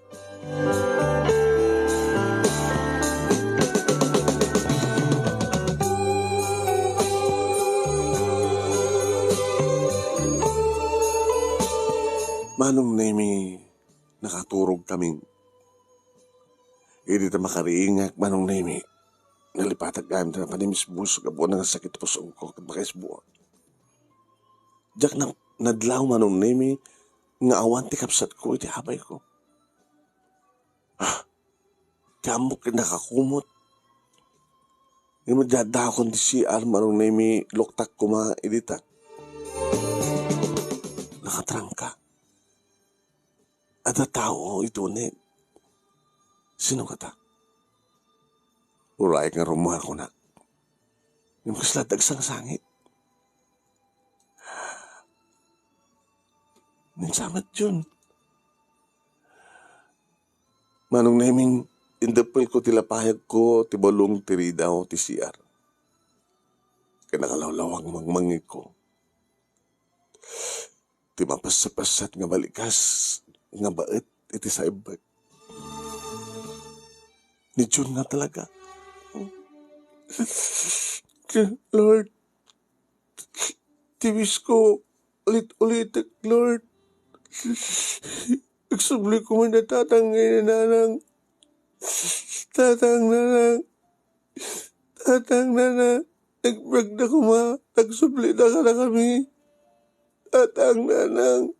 Manong Nemi, nakaturog kami. Idi ta makariingak, Manong Nemi, nalipatak gayam ti napanimisbus gapu nga sakit ti pusongko ket makaisbuak. Diak na-, nadlaw, Manong Nemi, nga awan ti kabsatko iti abayko. Ah, ti ammok ket nakakumot. Ngem adda-addaakon ti C R, Manong Nemi, loktak koma idi ta. Nakatrangka. Adda tao iti uneg. Sino kata? Uray nga rummuar, kuna. Ngem kasla adda agsangsangit. Minsan met, Jun. Manong Neming, indeppelko ti lapayagko ti balong ti ridaw ti C R. ken nakalawlawag mangmangngegko. Ti mapassat-passat nga balikas nga baet iti saibbek. Ni Jun nga talaga. Lord, ti wish ko, ulit-ulitek, Lord. Agsubli koma ni Tatang ken ni Nanang. Tatang, Nanang. Tatang, Nanang. Nagbiagda koma. Agsubli kadakami. Tatang, Nanang.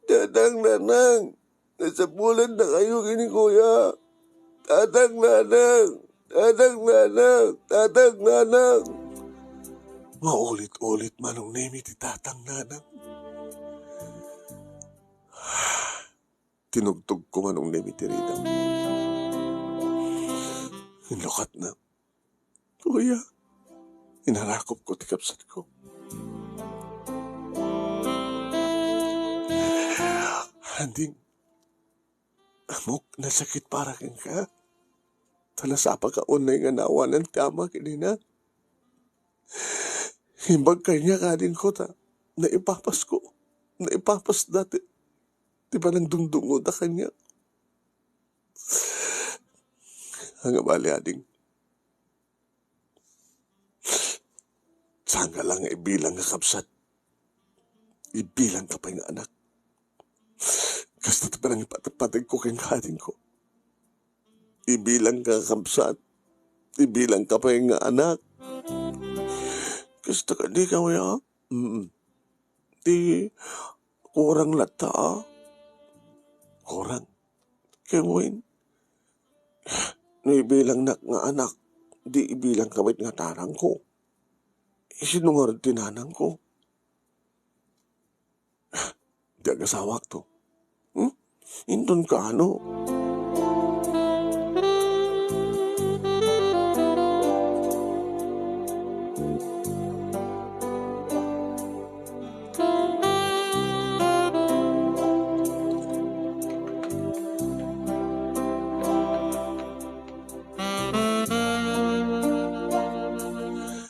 Tatang, Nanang. Nasapulan na kayo ken ni Kuya. Tatang, Nanang. Tatang, Nanang. Tatang, Nanang. Maulit-ulit, Manong Nemi, ti Tatang, Nanang. Tinugtogko, Manong Nemi, ti ridam. Inlukatna. Kuya, inarakopko ti kabsatko. Anding, ammok, nasakit para kenka. Ta nasapaka unay nga naawanan ti ama ken ina. Imbag kaniak, adingko, ta naipapasko, naipapasda ti, ti panangdungdungoda kaniak. Nga bali, ading, saan nga la nga ibilang nga kabsat, ibilangka pay nga anak. Kasta ti panangipateg-pategko kenka, adingko. Ibilangka nga kabsat, ibilangka pay nga anak. Kasta kadi, Kuya? Mm. Ti kurang latta, a? Kurang? Ken wen, no ibilangnak nga anak, di ibilangka met nga tarangko. Sino ngarud ti nanangko? Di agasawak to. Hmm? Inton kaano?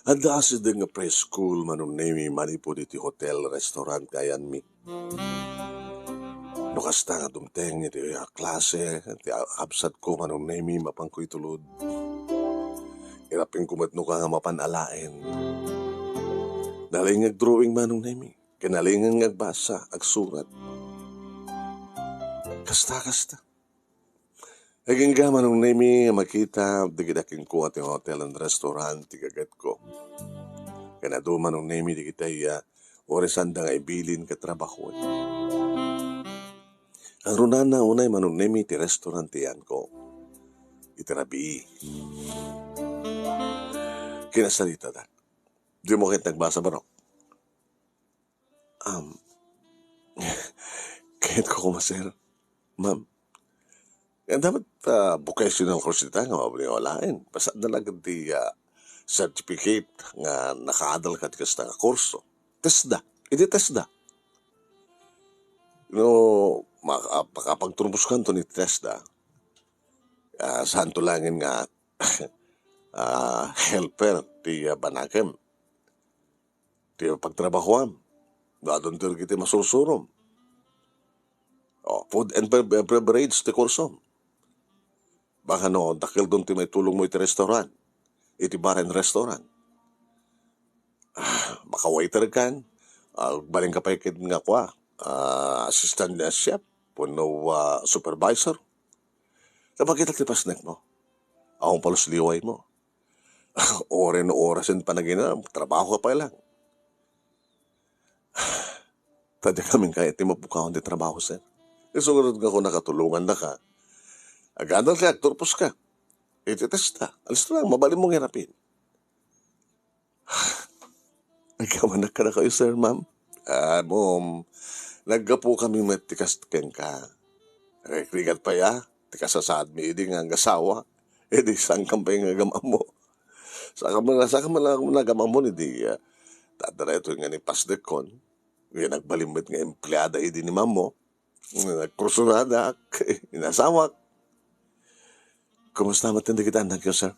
Adda asideg nga preschool, Manong Nemi, manipud iti hotel, restaurant nga ayanmi. No kasta nga dumteng iti, ah, klase, ti, ah, kabsatko, Manong Nemi, mapanko itulod. Irapingko met no ka nga mapan alaen. Nalingag drawing, Manong Nemi. Kinalingag nga agbasa, agsurat. Kasta, kasta. Agingga, Manong Nemi, nga makita dagiti kenkuana ti hotel and restaurant ti gagetko. Ken adu, Manong Nemi, dagiti, ah, orisanda nga ibilin ket trabahoen. Agnurana unay, Manong Nemi, ti restaurant ti yanko. Iti rabii. Kinasaritada. Dimo ket nagbasa, barok? Um, kayatko koma, sir. Ma'am, nga dapat, ah, vocational course ita nga mabalin nga alaen. Basta adda la ket ti, ah, certificate nga nakaadal ket kasta nga kurso. TESDA. Iti TESDA. No, maka-, makapagturboskanto ni TESDA, ah, saanto laengen nga, ah, helper ti, ah, banakem. Ti pagtrabahoam. Adun ti dagiti masursurom. O, food and bev-, beverage ti kursom. Baka no, dakkeldon ti maitulongmo iti restaurant, iti bar and restaurant. Ah, maka-waiter kan, ah, agbalinka pay ket nga kua, ah, assistant chef, wenno, ah, supervisor. Ta makita ti pasnekmo. Awan palus liwaymo. Uray no orasen panaginana, trabaho ka pay lang. Ta dikami kayat ti mapukawan ti trabaho, sir. Isu ngarud nga kunaka tulongannaka. Agadal ka, agturpos ka. Iti TESDA. Alisto lang, mabalinmo nga irapin. Agyamanak kadakayo, sir, ma'am. Ah, mom, naggapukami met ti kas-, kenka. Rikrigat pay, a, ti kasasaadmi idi nga agasawa. Idi saankam pay nga agam-ammo. Saka man, saka man nga agam-ammo idi, ah, ta adda daytoy nga ni pasdekkon. Wen agbalin met nga empleada idi ni mammo. Nagkursonadak, inasawak. Kumusta met dagiti annakyo, sir?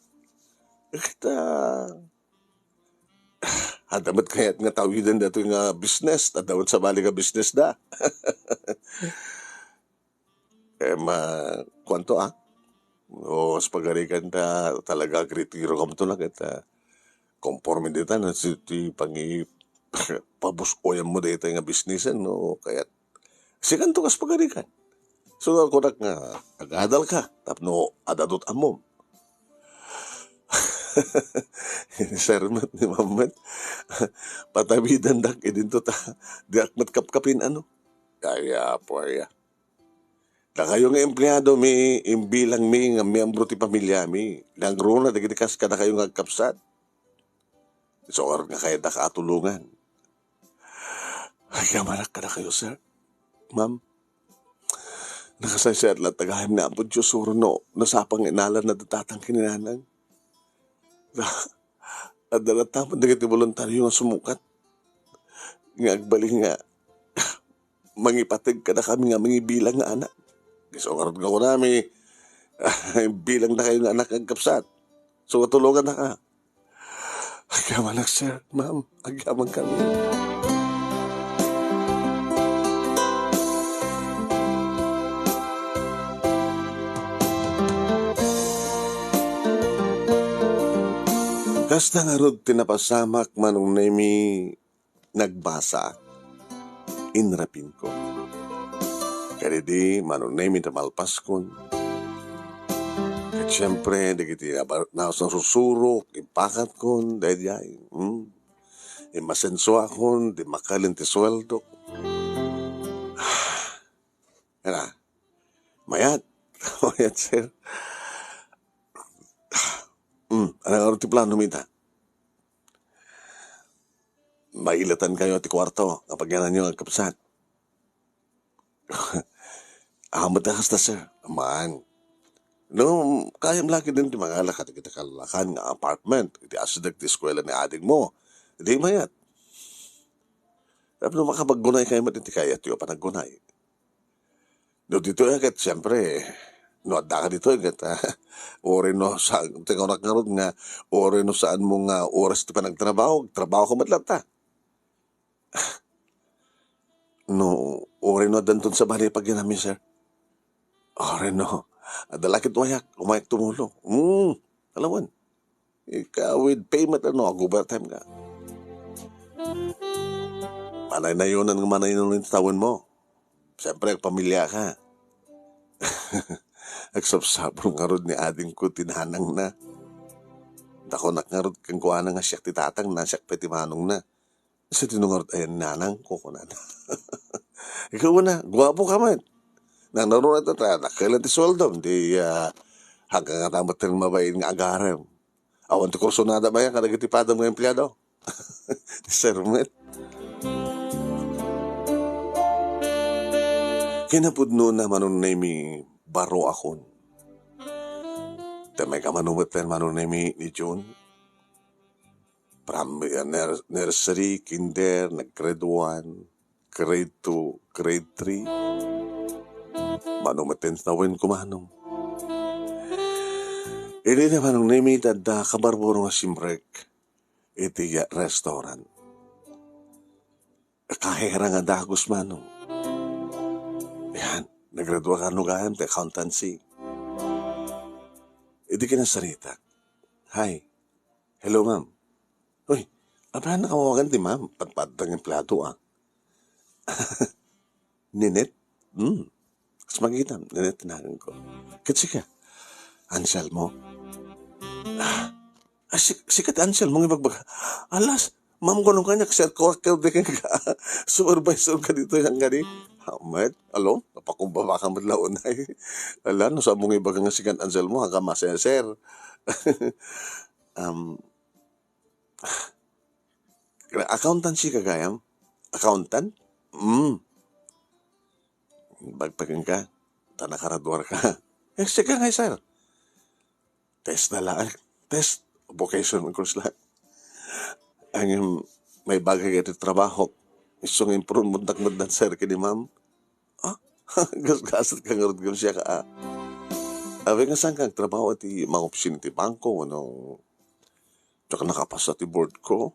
Ket, ah, Adda met kayat nga tawiden daytoy nga business, adda met sabali nga business da. Eh, ma-, kuanto, ah? O, sa pagarigan ta, talaga, agretiro kamto na ket, ah, konforme dita, no, si, ti pangi-, pabus-oyam mo daytoy nga business, no? Kayat, sikanto kas pagarigan. So, kunak nga, agadal ka, tapno adadot ammom. Ni Sir met, ni Ma'am met, patawidandak idinto ta, diak met kapkapin, ano? Ay, apo, ay, ah. Dakayo nga empleado mi, imbilangmi nga miyembro ti pamiliami. Nangruna dagiti kas kadakayo nga agkapsat. Isu ngarud nga kayatdak a tulongan. Agyamanak kadakayo, sir. Ma'am, nakasaysayaat latta gayam ni Apo Dios, uray no, nasapa nga inalanna da tatang ken ni nanang. Adda latta met dagiti boluntario nga sumukat. Nga agbalin nga mangipateg kadakami nga mangibilang nga anak. Isu ngarud nga kunami, bilang na kayo nga anak nga agkapsat. So, tulungan na ka. Agyamanak, sir, ma'am. Agyaman kami. Kasta ngarud ti napasamak, Manong Nemi, nagbasa, inrapinko. Kadidi, Manong Nemi, ta malpaskon. Ket siempre, dagiti abar-, nas-, nasusurok, impakatkon, daydiay. Hmm? Immasensuakon, di makalin ti sueldok. Ania? Mayat. Mayat, sir. Hmm, ania ngarud ti plano mi ita? Mailatan kayo ti kuarto, nga pagyananyo nga agkapsat. Awan met a kasta, sir. Aman. No, kayam la ketdin ti mangala kadagiti kallakan nga apartment, iti asideg ti eskuela ni adingmo. Di mayat. Tapno makapaggunay kayo met iti kayatyo a panaggunay. No, ditoy ket, siempre, no, adda ka ditoy ket, ah, uray no sa-, ti kunak ngarud nga, uray no saanmo nga oras ti panagtrabaho, trabaho ka met latta. No, uray no addanton sabali pagyanami, sir. Uray no, adda la ket wayak, umayak tumulong. Hmm, alawan. Ika with payment, ano, ag-overtime ka. Manaynayonan nga manaynayon ti tawenmo. Siyempre, agpamilya ka. Agsapsapul ngarud ni adingko ti nanangna. Dakunak ngarud kenkuana nga siak ti tatangna, siak pay ti manongna. Sadino ngarud ayan ni nanang, kukunana. Ikaw na, guwapo ka met. Nang narunay ta, ta, dakkel ti sueldom, di, ah, hanggang nga tamat rin mabain nga agarem. Awan ti kursunada mayan kadagiti padam nga empleyado. Sir met. Kinapudno na Manong Nemi, baro akon. Tamay ka manumet ken Manong Nemi ni June. Pram-, nur-, nursery, kinder, nag-grade one, grade two, grade three. Manumet ken tawen kumano. Idi na Manong Nemi, adda kabarbaro nga simrek iti restaurant. Kahera nga dagus, Manong. Yan, nagradua ka no gayam ti accountancy. Idi kinasarita. Hi. Hello, ma'am. Uy, apay nakawagan ti ma'am? Padpadang empleyado, ah. Ninette? Hmm. Kas magitam, Ninette ti naganko. Ket sika? Anselmo? Ah, ah, si-, sika ti Anselmo nga ibagbaga. Alas, ma'am, kuno kaniak, sir, kuwak ka, di ka, supervisor ka dito, yan gani. Hamet, alo, napakumbaba ka met launay. Ala, no, sa mong ibaga nga sikan Anselmo, hanggang maseser. Um, Accountancy ka gayam? Accountant? Mm. Bagbagan ka. Ta nakaraduar ka. Eh, sika nga, sir. Test na lang. Test. Vocation course lang. Ang may bagay ka iti trabaho. Isu nga improvementnak met, sir, kini ma'am. Ah? Gasgasat ka ngarud gayam siya ka, ah. Abe nga saan ka agtrabaho iti mga opisina ti bangko, ano? Diak nakapasa ti board ko.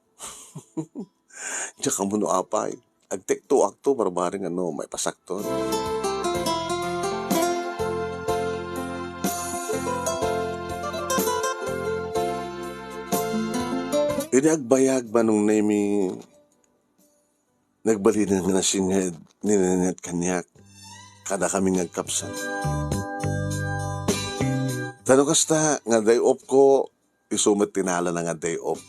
Diak ammo no apay. Agtekto akto, barbareng ano, maipasakto. Idi agbayag, Manong Nemi, nagbalinen nga nasinged ni Nanette kaniak, kadakami nga agkapsat. Ta no kasta nga day off ko, isu met ti nalana nga day off.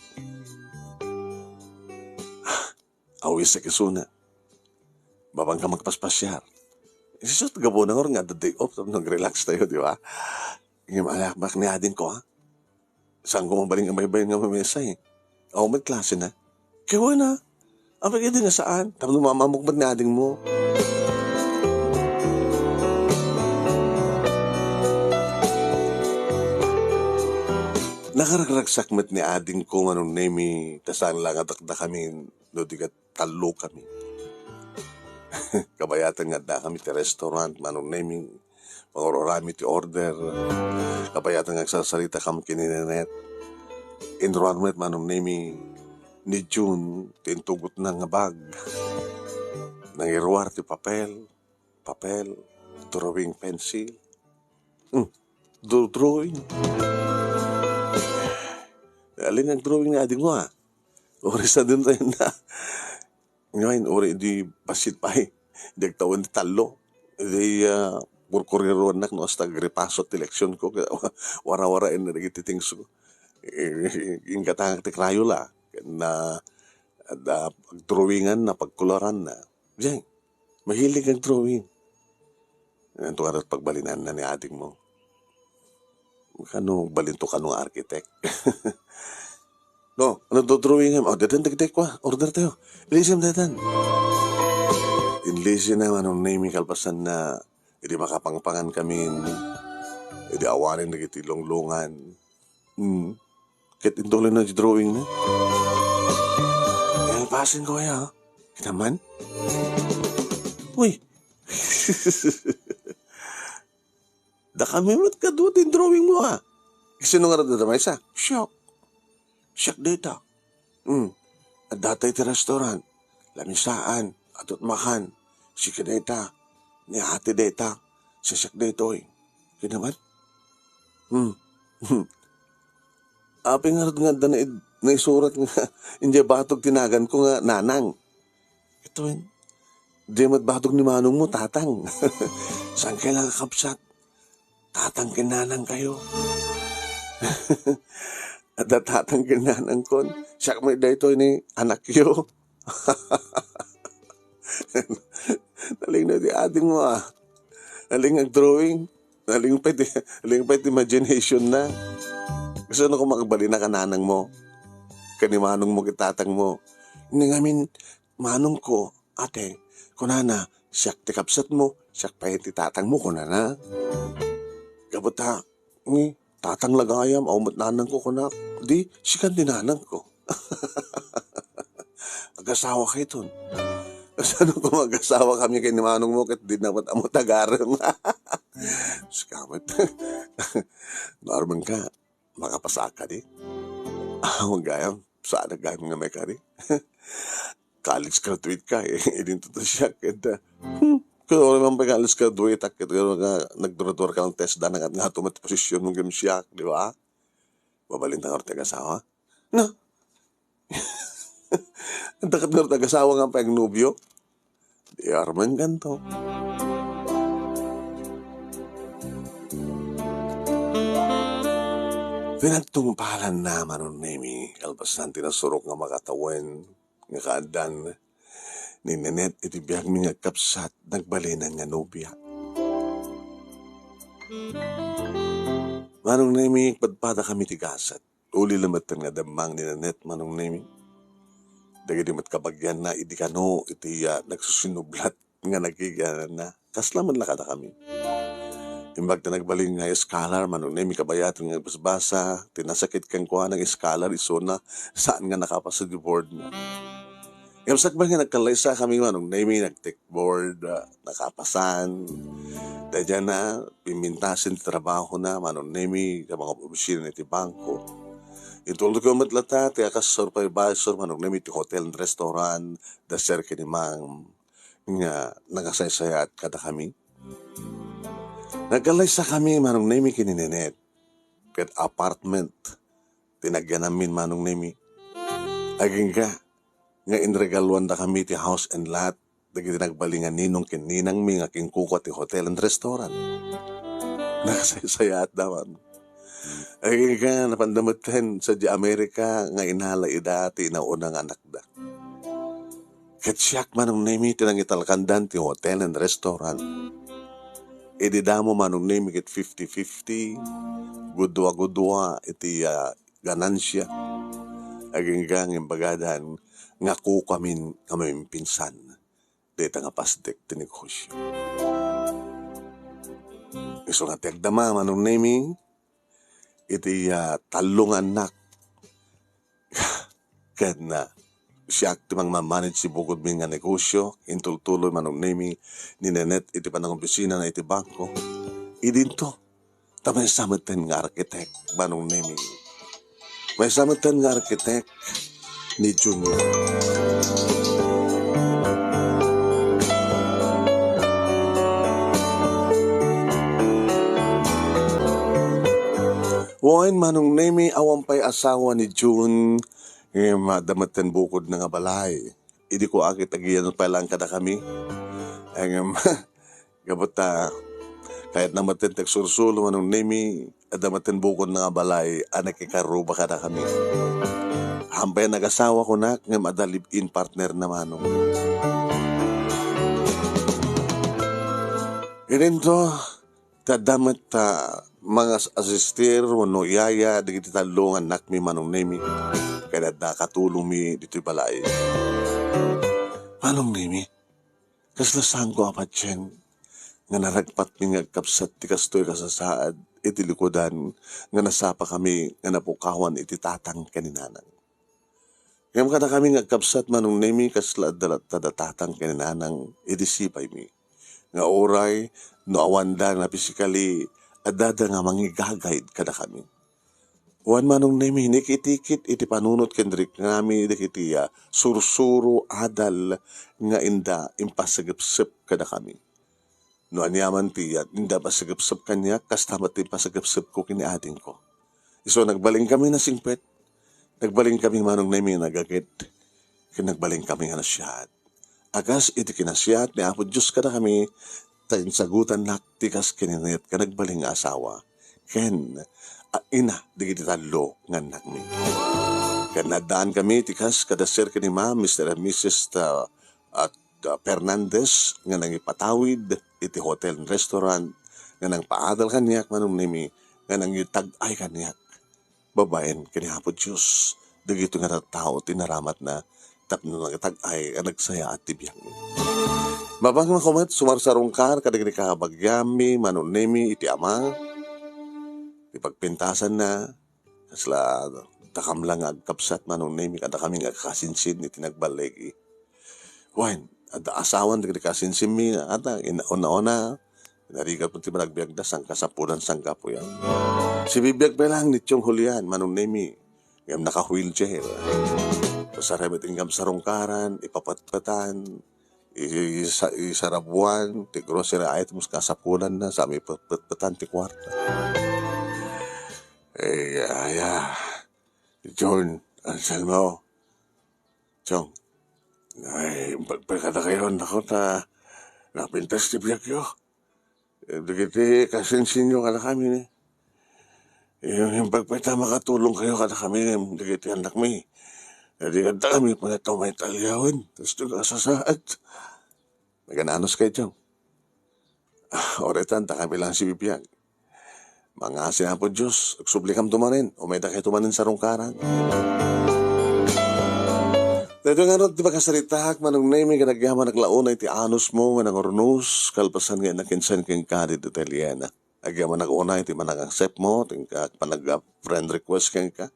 Awisek isuna. Babaen ka magpaspasiar. Isu ti gapuna ngarud nga adda day off, tapno nag-relax tayo, di ba? Ngem alakbak ni adingko, ha? Saanko mabalin nga baybay nga mamesa, eh. Awan met klasena. Kaya wala na. Apay kadi nga saan? Tapno mamamok met ni adingmo. Nakaragragsak met ni adingko, Manong Nemi, ta saan la nga dakdakami, no di ket tallo kami. Kabayatan nga addakami ti restaurant, Manong Nemi, pangur-urami ti order. Kabayatan nga agsarsaritakami ken ni Nanette. Inruar met, Manong Nemi, ni June ti intugotna nga bag. Nangiruar ti papel, papel, drawing pencil. Hmm, do-, drawing. Alin nga drawing ni adingmo, ah? Uri sa dun tayo na. Ngayon, uri di bassit pay. Di agtawen ti tallo. Di, ah, kurkuriruannak no hasta agripaso ti leksyon ko. Wara-wara in dagiti things ko. Eh, inggatangak ti crayola. Na, da, pagdrawingan na, pagkularan na. Diyan, mahilig ang drawing. Anto nga pagbalinanna ni adingmo? Kano, balinto kano nga architect? No, ano do drawing em? Oh, dedan dagiti kua. Order tayo. Ilisem dedan. Inlisi na, Manong Nemi, kalpasan na, idi makapangpangan kami, idi awanen dagiti lunglungan. Hmm. Ket intuloy na ti drawing na. Ay, ang pasin ko kaya, ha? Kinaman? Uy! Da kami met kadua ti drawing mo, ha? Sino nga ragdada maysa? Siak. Siak dayta. Hmm. Adda tayo ti restaurant. Lamisaan. Adut makan. Sika dayta. Ni ate dayta. Sisiak daytoy. Kinaman? Hmm. Apay ngarud nga adda naid-, naisurat nga idiay batog ti naganko nga Nanang? Ito, eh. Di met batog ni manong mo, Tatang. Saan kayo nakakabsat? Tatang ken Nanang kayo. Adda Tatang ken Nanang kon, siak met daytoy ni anakyo. Nalingna ti ading mo, ah. Nalingag drawing. Nalingpay ti, nalingpay ti imagination na. Kasano ko makabali na ka nanang mo? Kani manong mo, kit tatang mo. Ni ngamin, manong ko, ate, kunana, siak ti kabsat mo, siak pay ti tatang mo, kunana. Kabuta, ni, tatang lagayam, aw met nanang ko, kunak. Di, sikan ti nanang ko. Agasawa kayton. Kasano ko magasawa kami kay ni manong mo ket di na met ammo tagarem. Sikamet. Norman ka, makapasaak kadi? Aw, gayam, saan gayam nga may kadi? College graduate ka, eh, idinto to siya, ket, ah, hmm, kung wala man pa college graduate, ak-, ket nga nagdura-dura ka ng test, danag at nga tumat posisyon mo, gayam siya, di ba? Mabalin ta nga ti agasawa? Na? Dakat nga ti agasawa nga pay agnobyo? Di armen kanto. Pinagtungpalan na Manong Nemi, kalpasan ti nasurok nga makatawen nga kaaddan ni Nanette iti biagmi nga agkabsat, nagbalinan nga nobia. Manong Nemi, padpada kami ti gasat. Uli lamet nga dammang ni Nanette, Manong Nemi. Dagiti met kabagianna idi kano iti, ah, nagsusinublat nga nagigiananna. Kasla met la kadakami. Imbag ta nagbalin nga scholar, Manong Nemi, kabayatan nga basbasa, ti nasakit kenkuana nga scholar, isuna, saan nga nakapasa di board na. Ngem sakbay nga nagkallaysakami, Manong Nemi, nagtake board, ah, nakapasan. Daydiay na, pimintasen ti trabahona, Manong Nemi, sa mga opisina iti bangko. Intulodko met latta ti akas supervisor, Manong Nemi, ti hotel and restaurant, da Sir ken ni Ma'am, nga nangasaysayaat kadakami. Nagkallaysakami, Manong Nemi, ken ni Nenet, ket apartment ti nagyanammin, Manong Nemi. Agingga nga inregaluandakami ti house and lot dagiti nagbalin nga ninong ken ninangmi nga kinkukua ti hotel and restaurant. Nakasaysayaatda, Ma'am. Agingga napanda metten sadiay Amerika nga inala ida ti inauna nga anakda. Ket siak, Manong Nemi, ti nangitalkandan ti hotel and restaurant. Idi damo, Manong Nemi, ket fifty fifty, gudua-gudua iti, ah, ganansia. Agingga nga imbagadan nga kukuamin nga mamimpinsan dayta nga pasdek ti negosio. Isu nga ti agdama, Manong Nemi, iti, ah, tallo nga annak. Ken, ah, siak ti mangmamanage ti bukodmi nga negosio, intultuloy, Manong Nemi, ni Nenet iti panangobisinana iti bangko. Idinto, ta maysa metten nga arkitek, Manong Nemi. Maysa metten nga arkitek ni Junior. Wen, Manong Nemi, awan pay asawa ni Jun, ngem adda metten bukodna nga balay. Idi kuakit, agiyan pay laeng kadakami. Ngem, gapu ta kayatna metten ti agsursulo, Manong Nemi, adda metten bukodna nga balay a nakikaruba kadakami. Awan pay nagasawa, kunak, ngem adda live-in partner na, Manong. Idinto, ta adda met, ah, mangas-asistir wenno yaya dagiti tallo nga annakmi, Manong Nemi, ken adda katulongmi ditoy balay. Manong Nemi, kasla saanko a patien nga naragpatmi nga agkabsat ti kastoy a kasasaad iti likudan nga nasapakami nga napukawan iti tatang ken ni nanang. Ngem kadakami nga agkabsat, Manong Nemi, kasla adda latta da tatang ken ni nanang idi sipaymi, nga uray no awanda nga physically, addada nga mangigagayd kadakami. Wen, Manong Nemi, nikitikit iti panunot ken riknami dagiti, ah, sursuro, adal nga inda impasagepsep kadakami. No aniaman ti, ah, inda pasagepsep kaniak, kasta met ti pasagepsepko ken ni adingko. Isu, nagbalinkami nga singpet. Nagbalinkami, Manong Nemi, nga nagaget. Ken nagbalinkami nga nasiaat. A kas iti kinasiaat ni Apo Dios kadakami, ta insagutannak ti kas ken ni Nenet nga nagbalin nga asawa ken, ah, ina dagiti tallo nga annakmi. Ken naddaankami ti kas kada Sir ken ni Ma'am, Mister and Missus ta-, at, ah, Fernandez nga nangipatawid iti hotel and restaurant nga nangpaadal kaniak, Manong Nemi, nga nangitag-ay kaniak babaen ken ni Apo Dios. Dagitoy nga tattao ti naramatna tapno nangitag-ay a nagsayaat ti biagmi. Mapangko met sumarsarungkar kadagiti kabagianmi, Manong Nemi, iti ama, ti pagpintasanna, kasla dakam la nga agkabsat, Manong Nemi, kadakami nga agkasinsin iti nagballigi. Wen, adda asawan dagiti kasinsinmi, ata, in-, una-una, narigat ti panagbiagda, sangkasapulan, sangkapuyan. Sibibiag pay laeng ni Tiong Julian, Manong Nemi, ngem naka-wheelchair. Kasarem iti inggam sarungkaran, ipapetpetan, i-, isa-, isarabuan ti grocery items kasapulanna, sa mi petpetan ti kuarta. Eh, ya, ya. John, Anselmo, Chong, ay, imbag pay kadakayo, nako, ta napintas ti biagyo. Dagiti kasinsinyo kadakami, ni. Imbag pay ta makatulongkayo kadakami, dagiti annakmi. Idi kanta kami, pay ta umaytalyawen. Tapos ito nga sasaad. Nagananos kayo, Chong? Ah, uray ta, ta kami lang sibibiag. Mangngaasim Apo Dios, agsublikam tumanen, umaydakayto manen sarungkaran. Daytoy ngarud ti pakasaritaak, Manong Nemi, nga nagyamanak la unay ti anusmo nga nangurnos, kalpasan nga nakinsen kenka ditoy Italiana. Agyamanak unay ti panag-accept mo, ti panag-friend request kenka.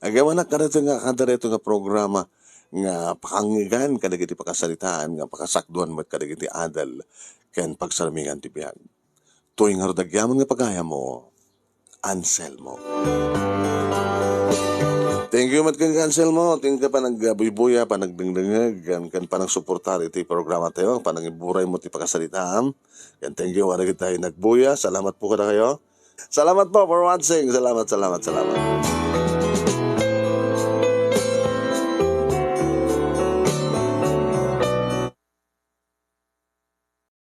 Agyamanak kadaytoy nga, kadaytoy nga programa nga pakangigan kadagiti pakasaritaan nga pakasakduan met kadagiti adal ken pagsarmingan ti biag. Toy ngarud agyaman nga pagayammo, Anselmo. Thank you met ken Anselmo, ken ka panagbuybuya, panagdengdengngeg, ken, ken panagsuportar iti programa tayo, panangiburay mo ti pakasaritaan. Ken thank you, kadagiti nagbuya. Salamat po kadakayo. Salamat po for watching. Salamat, salamat, salamat.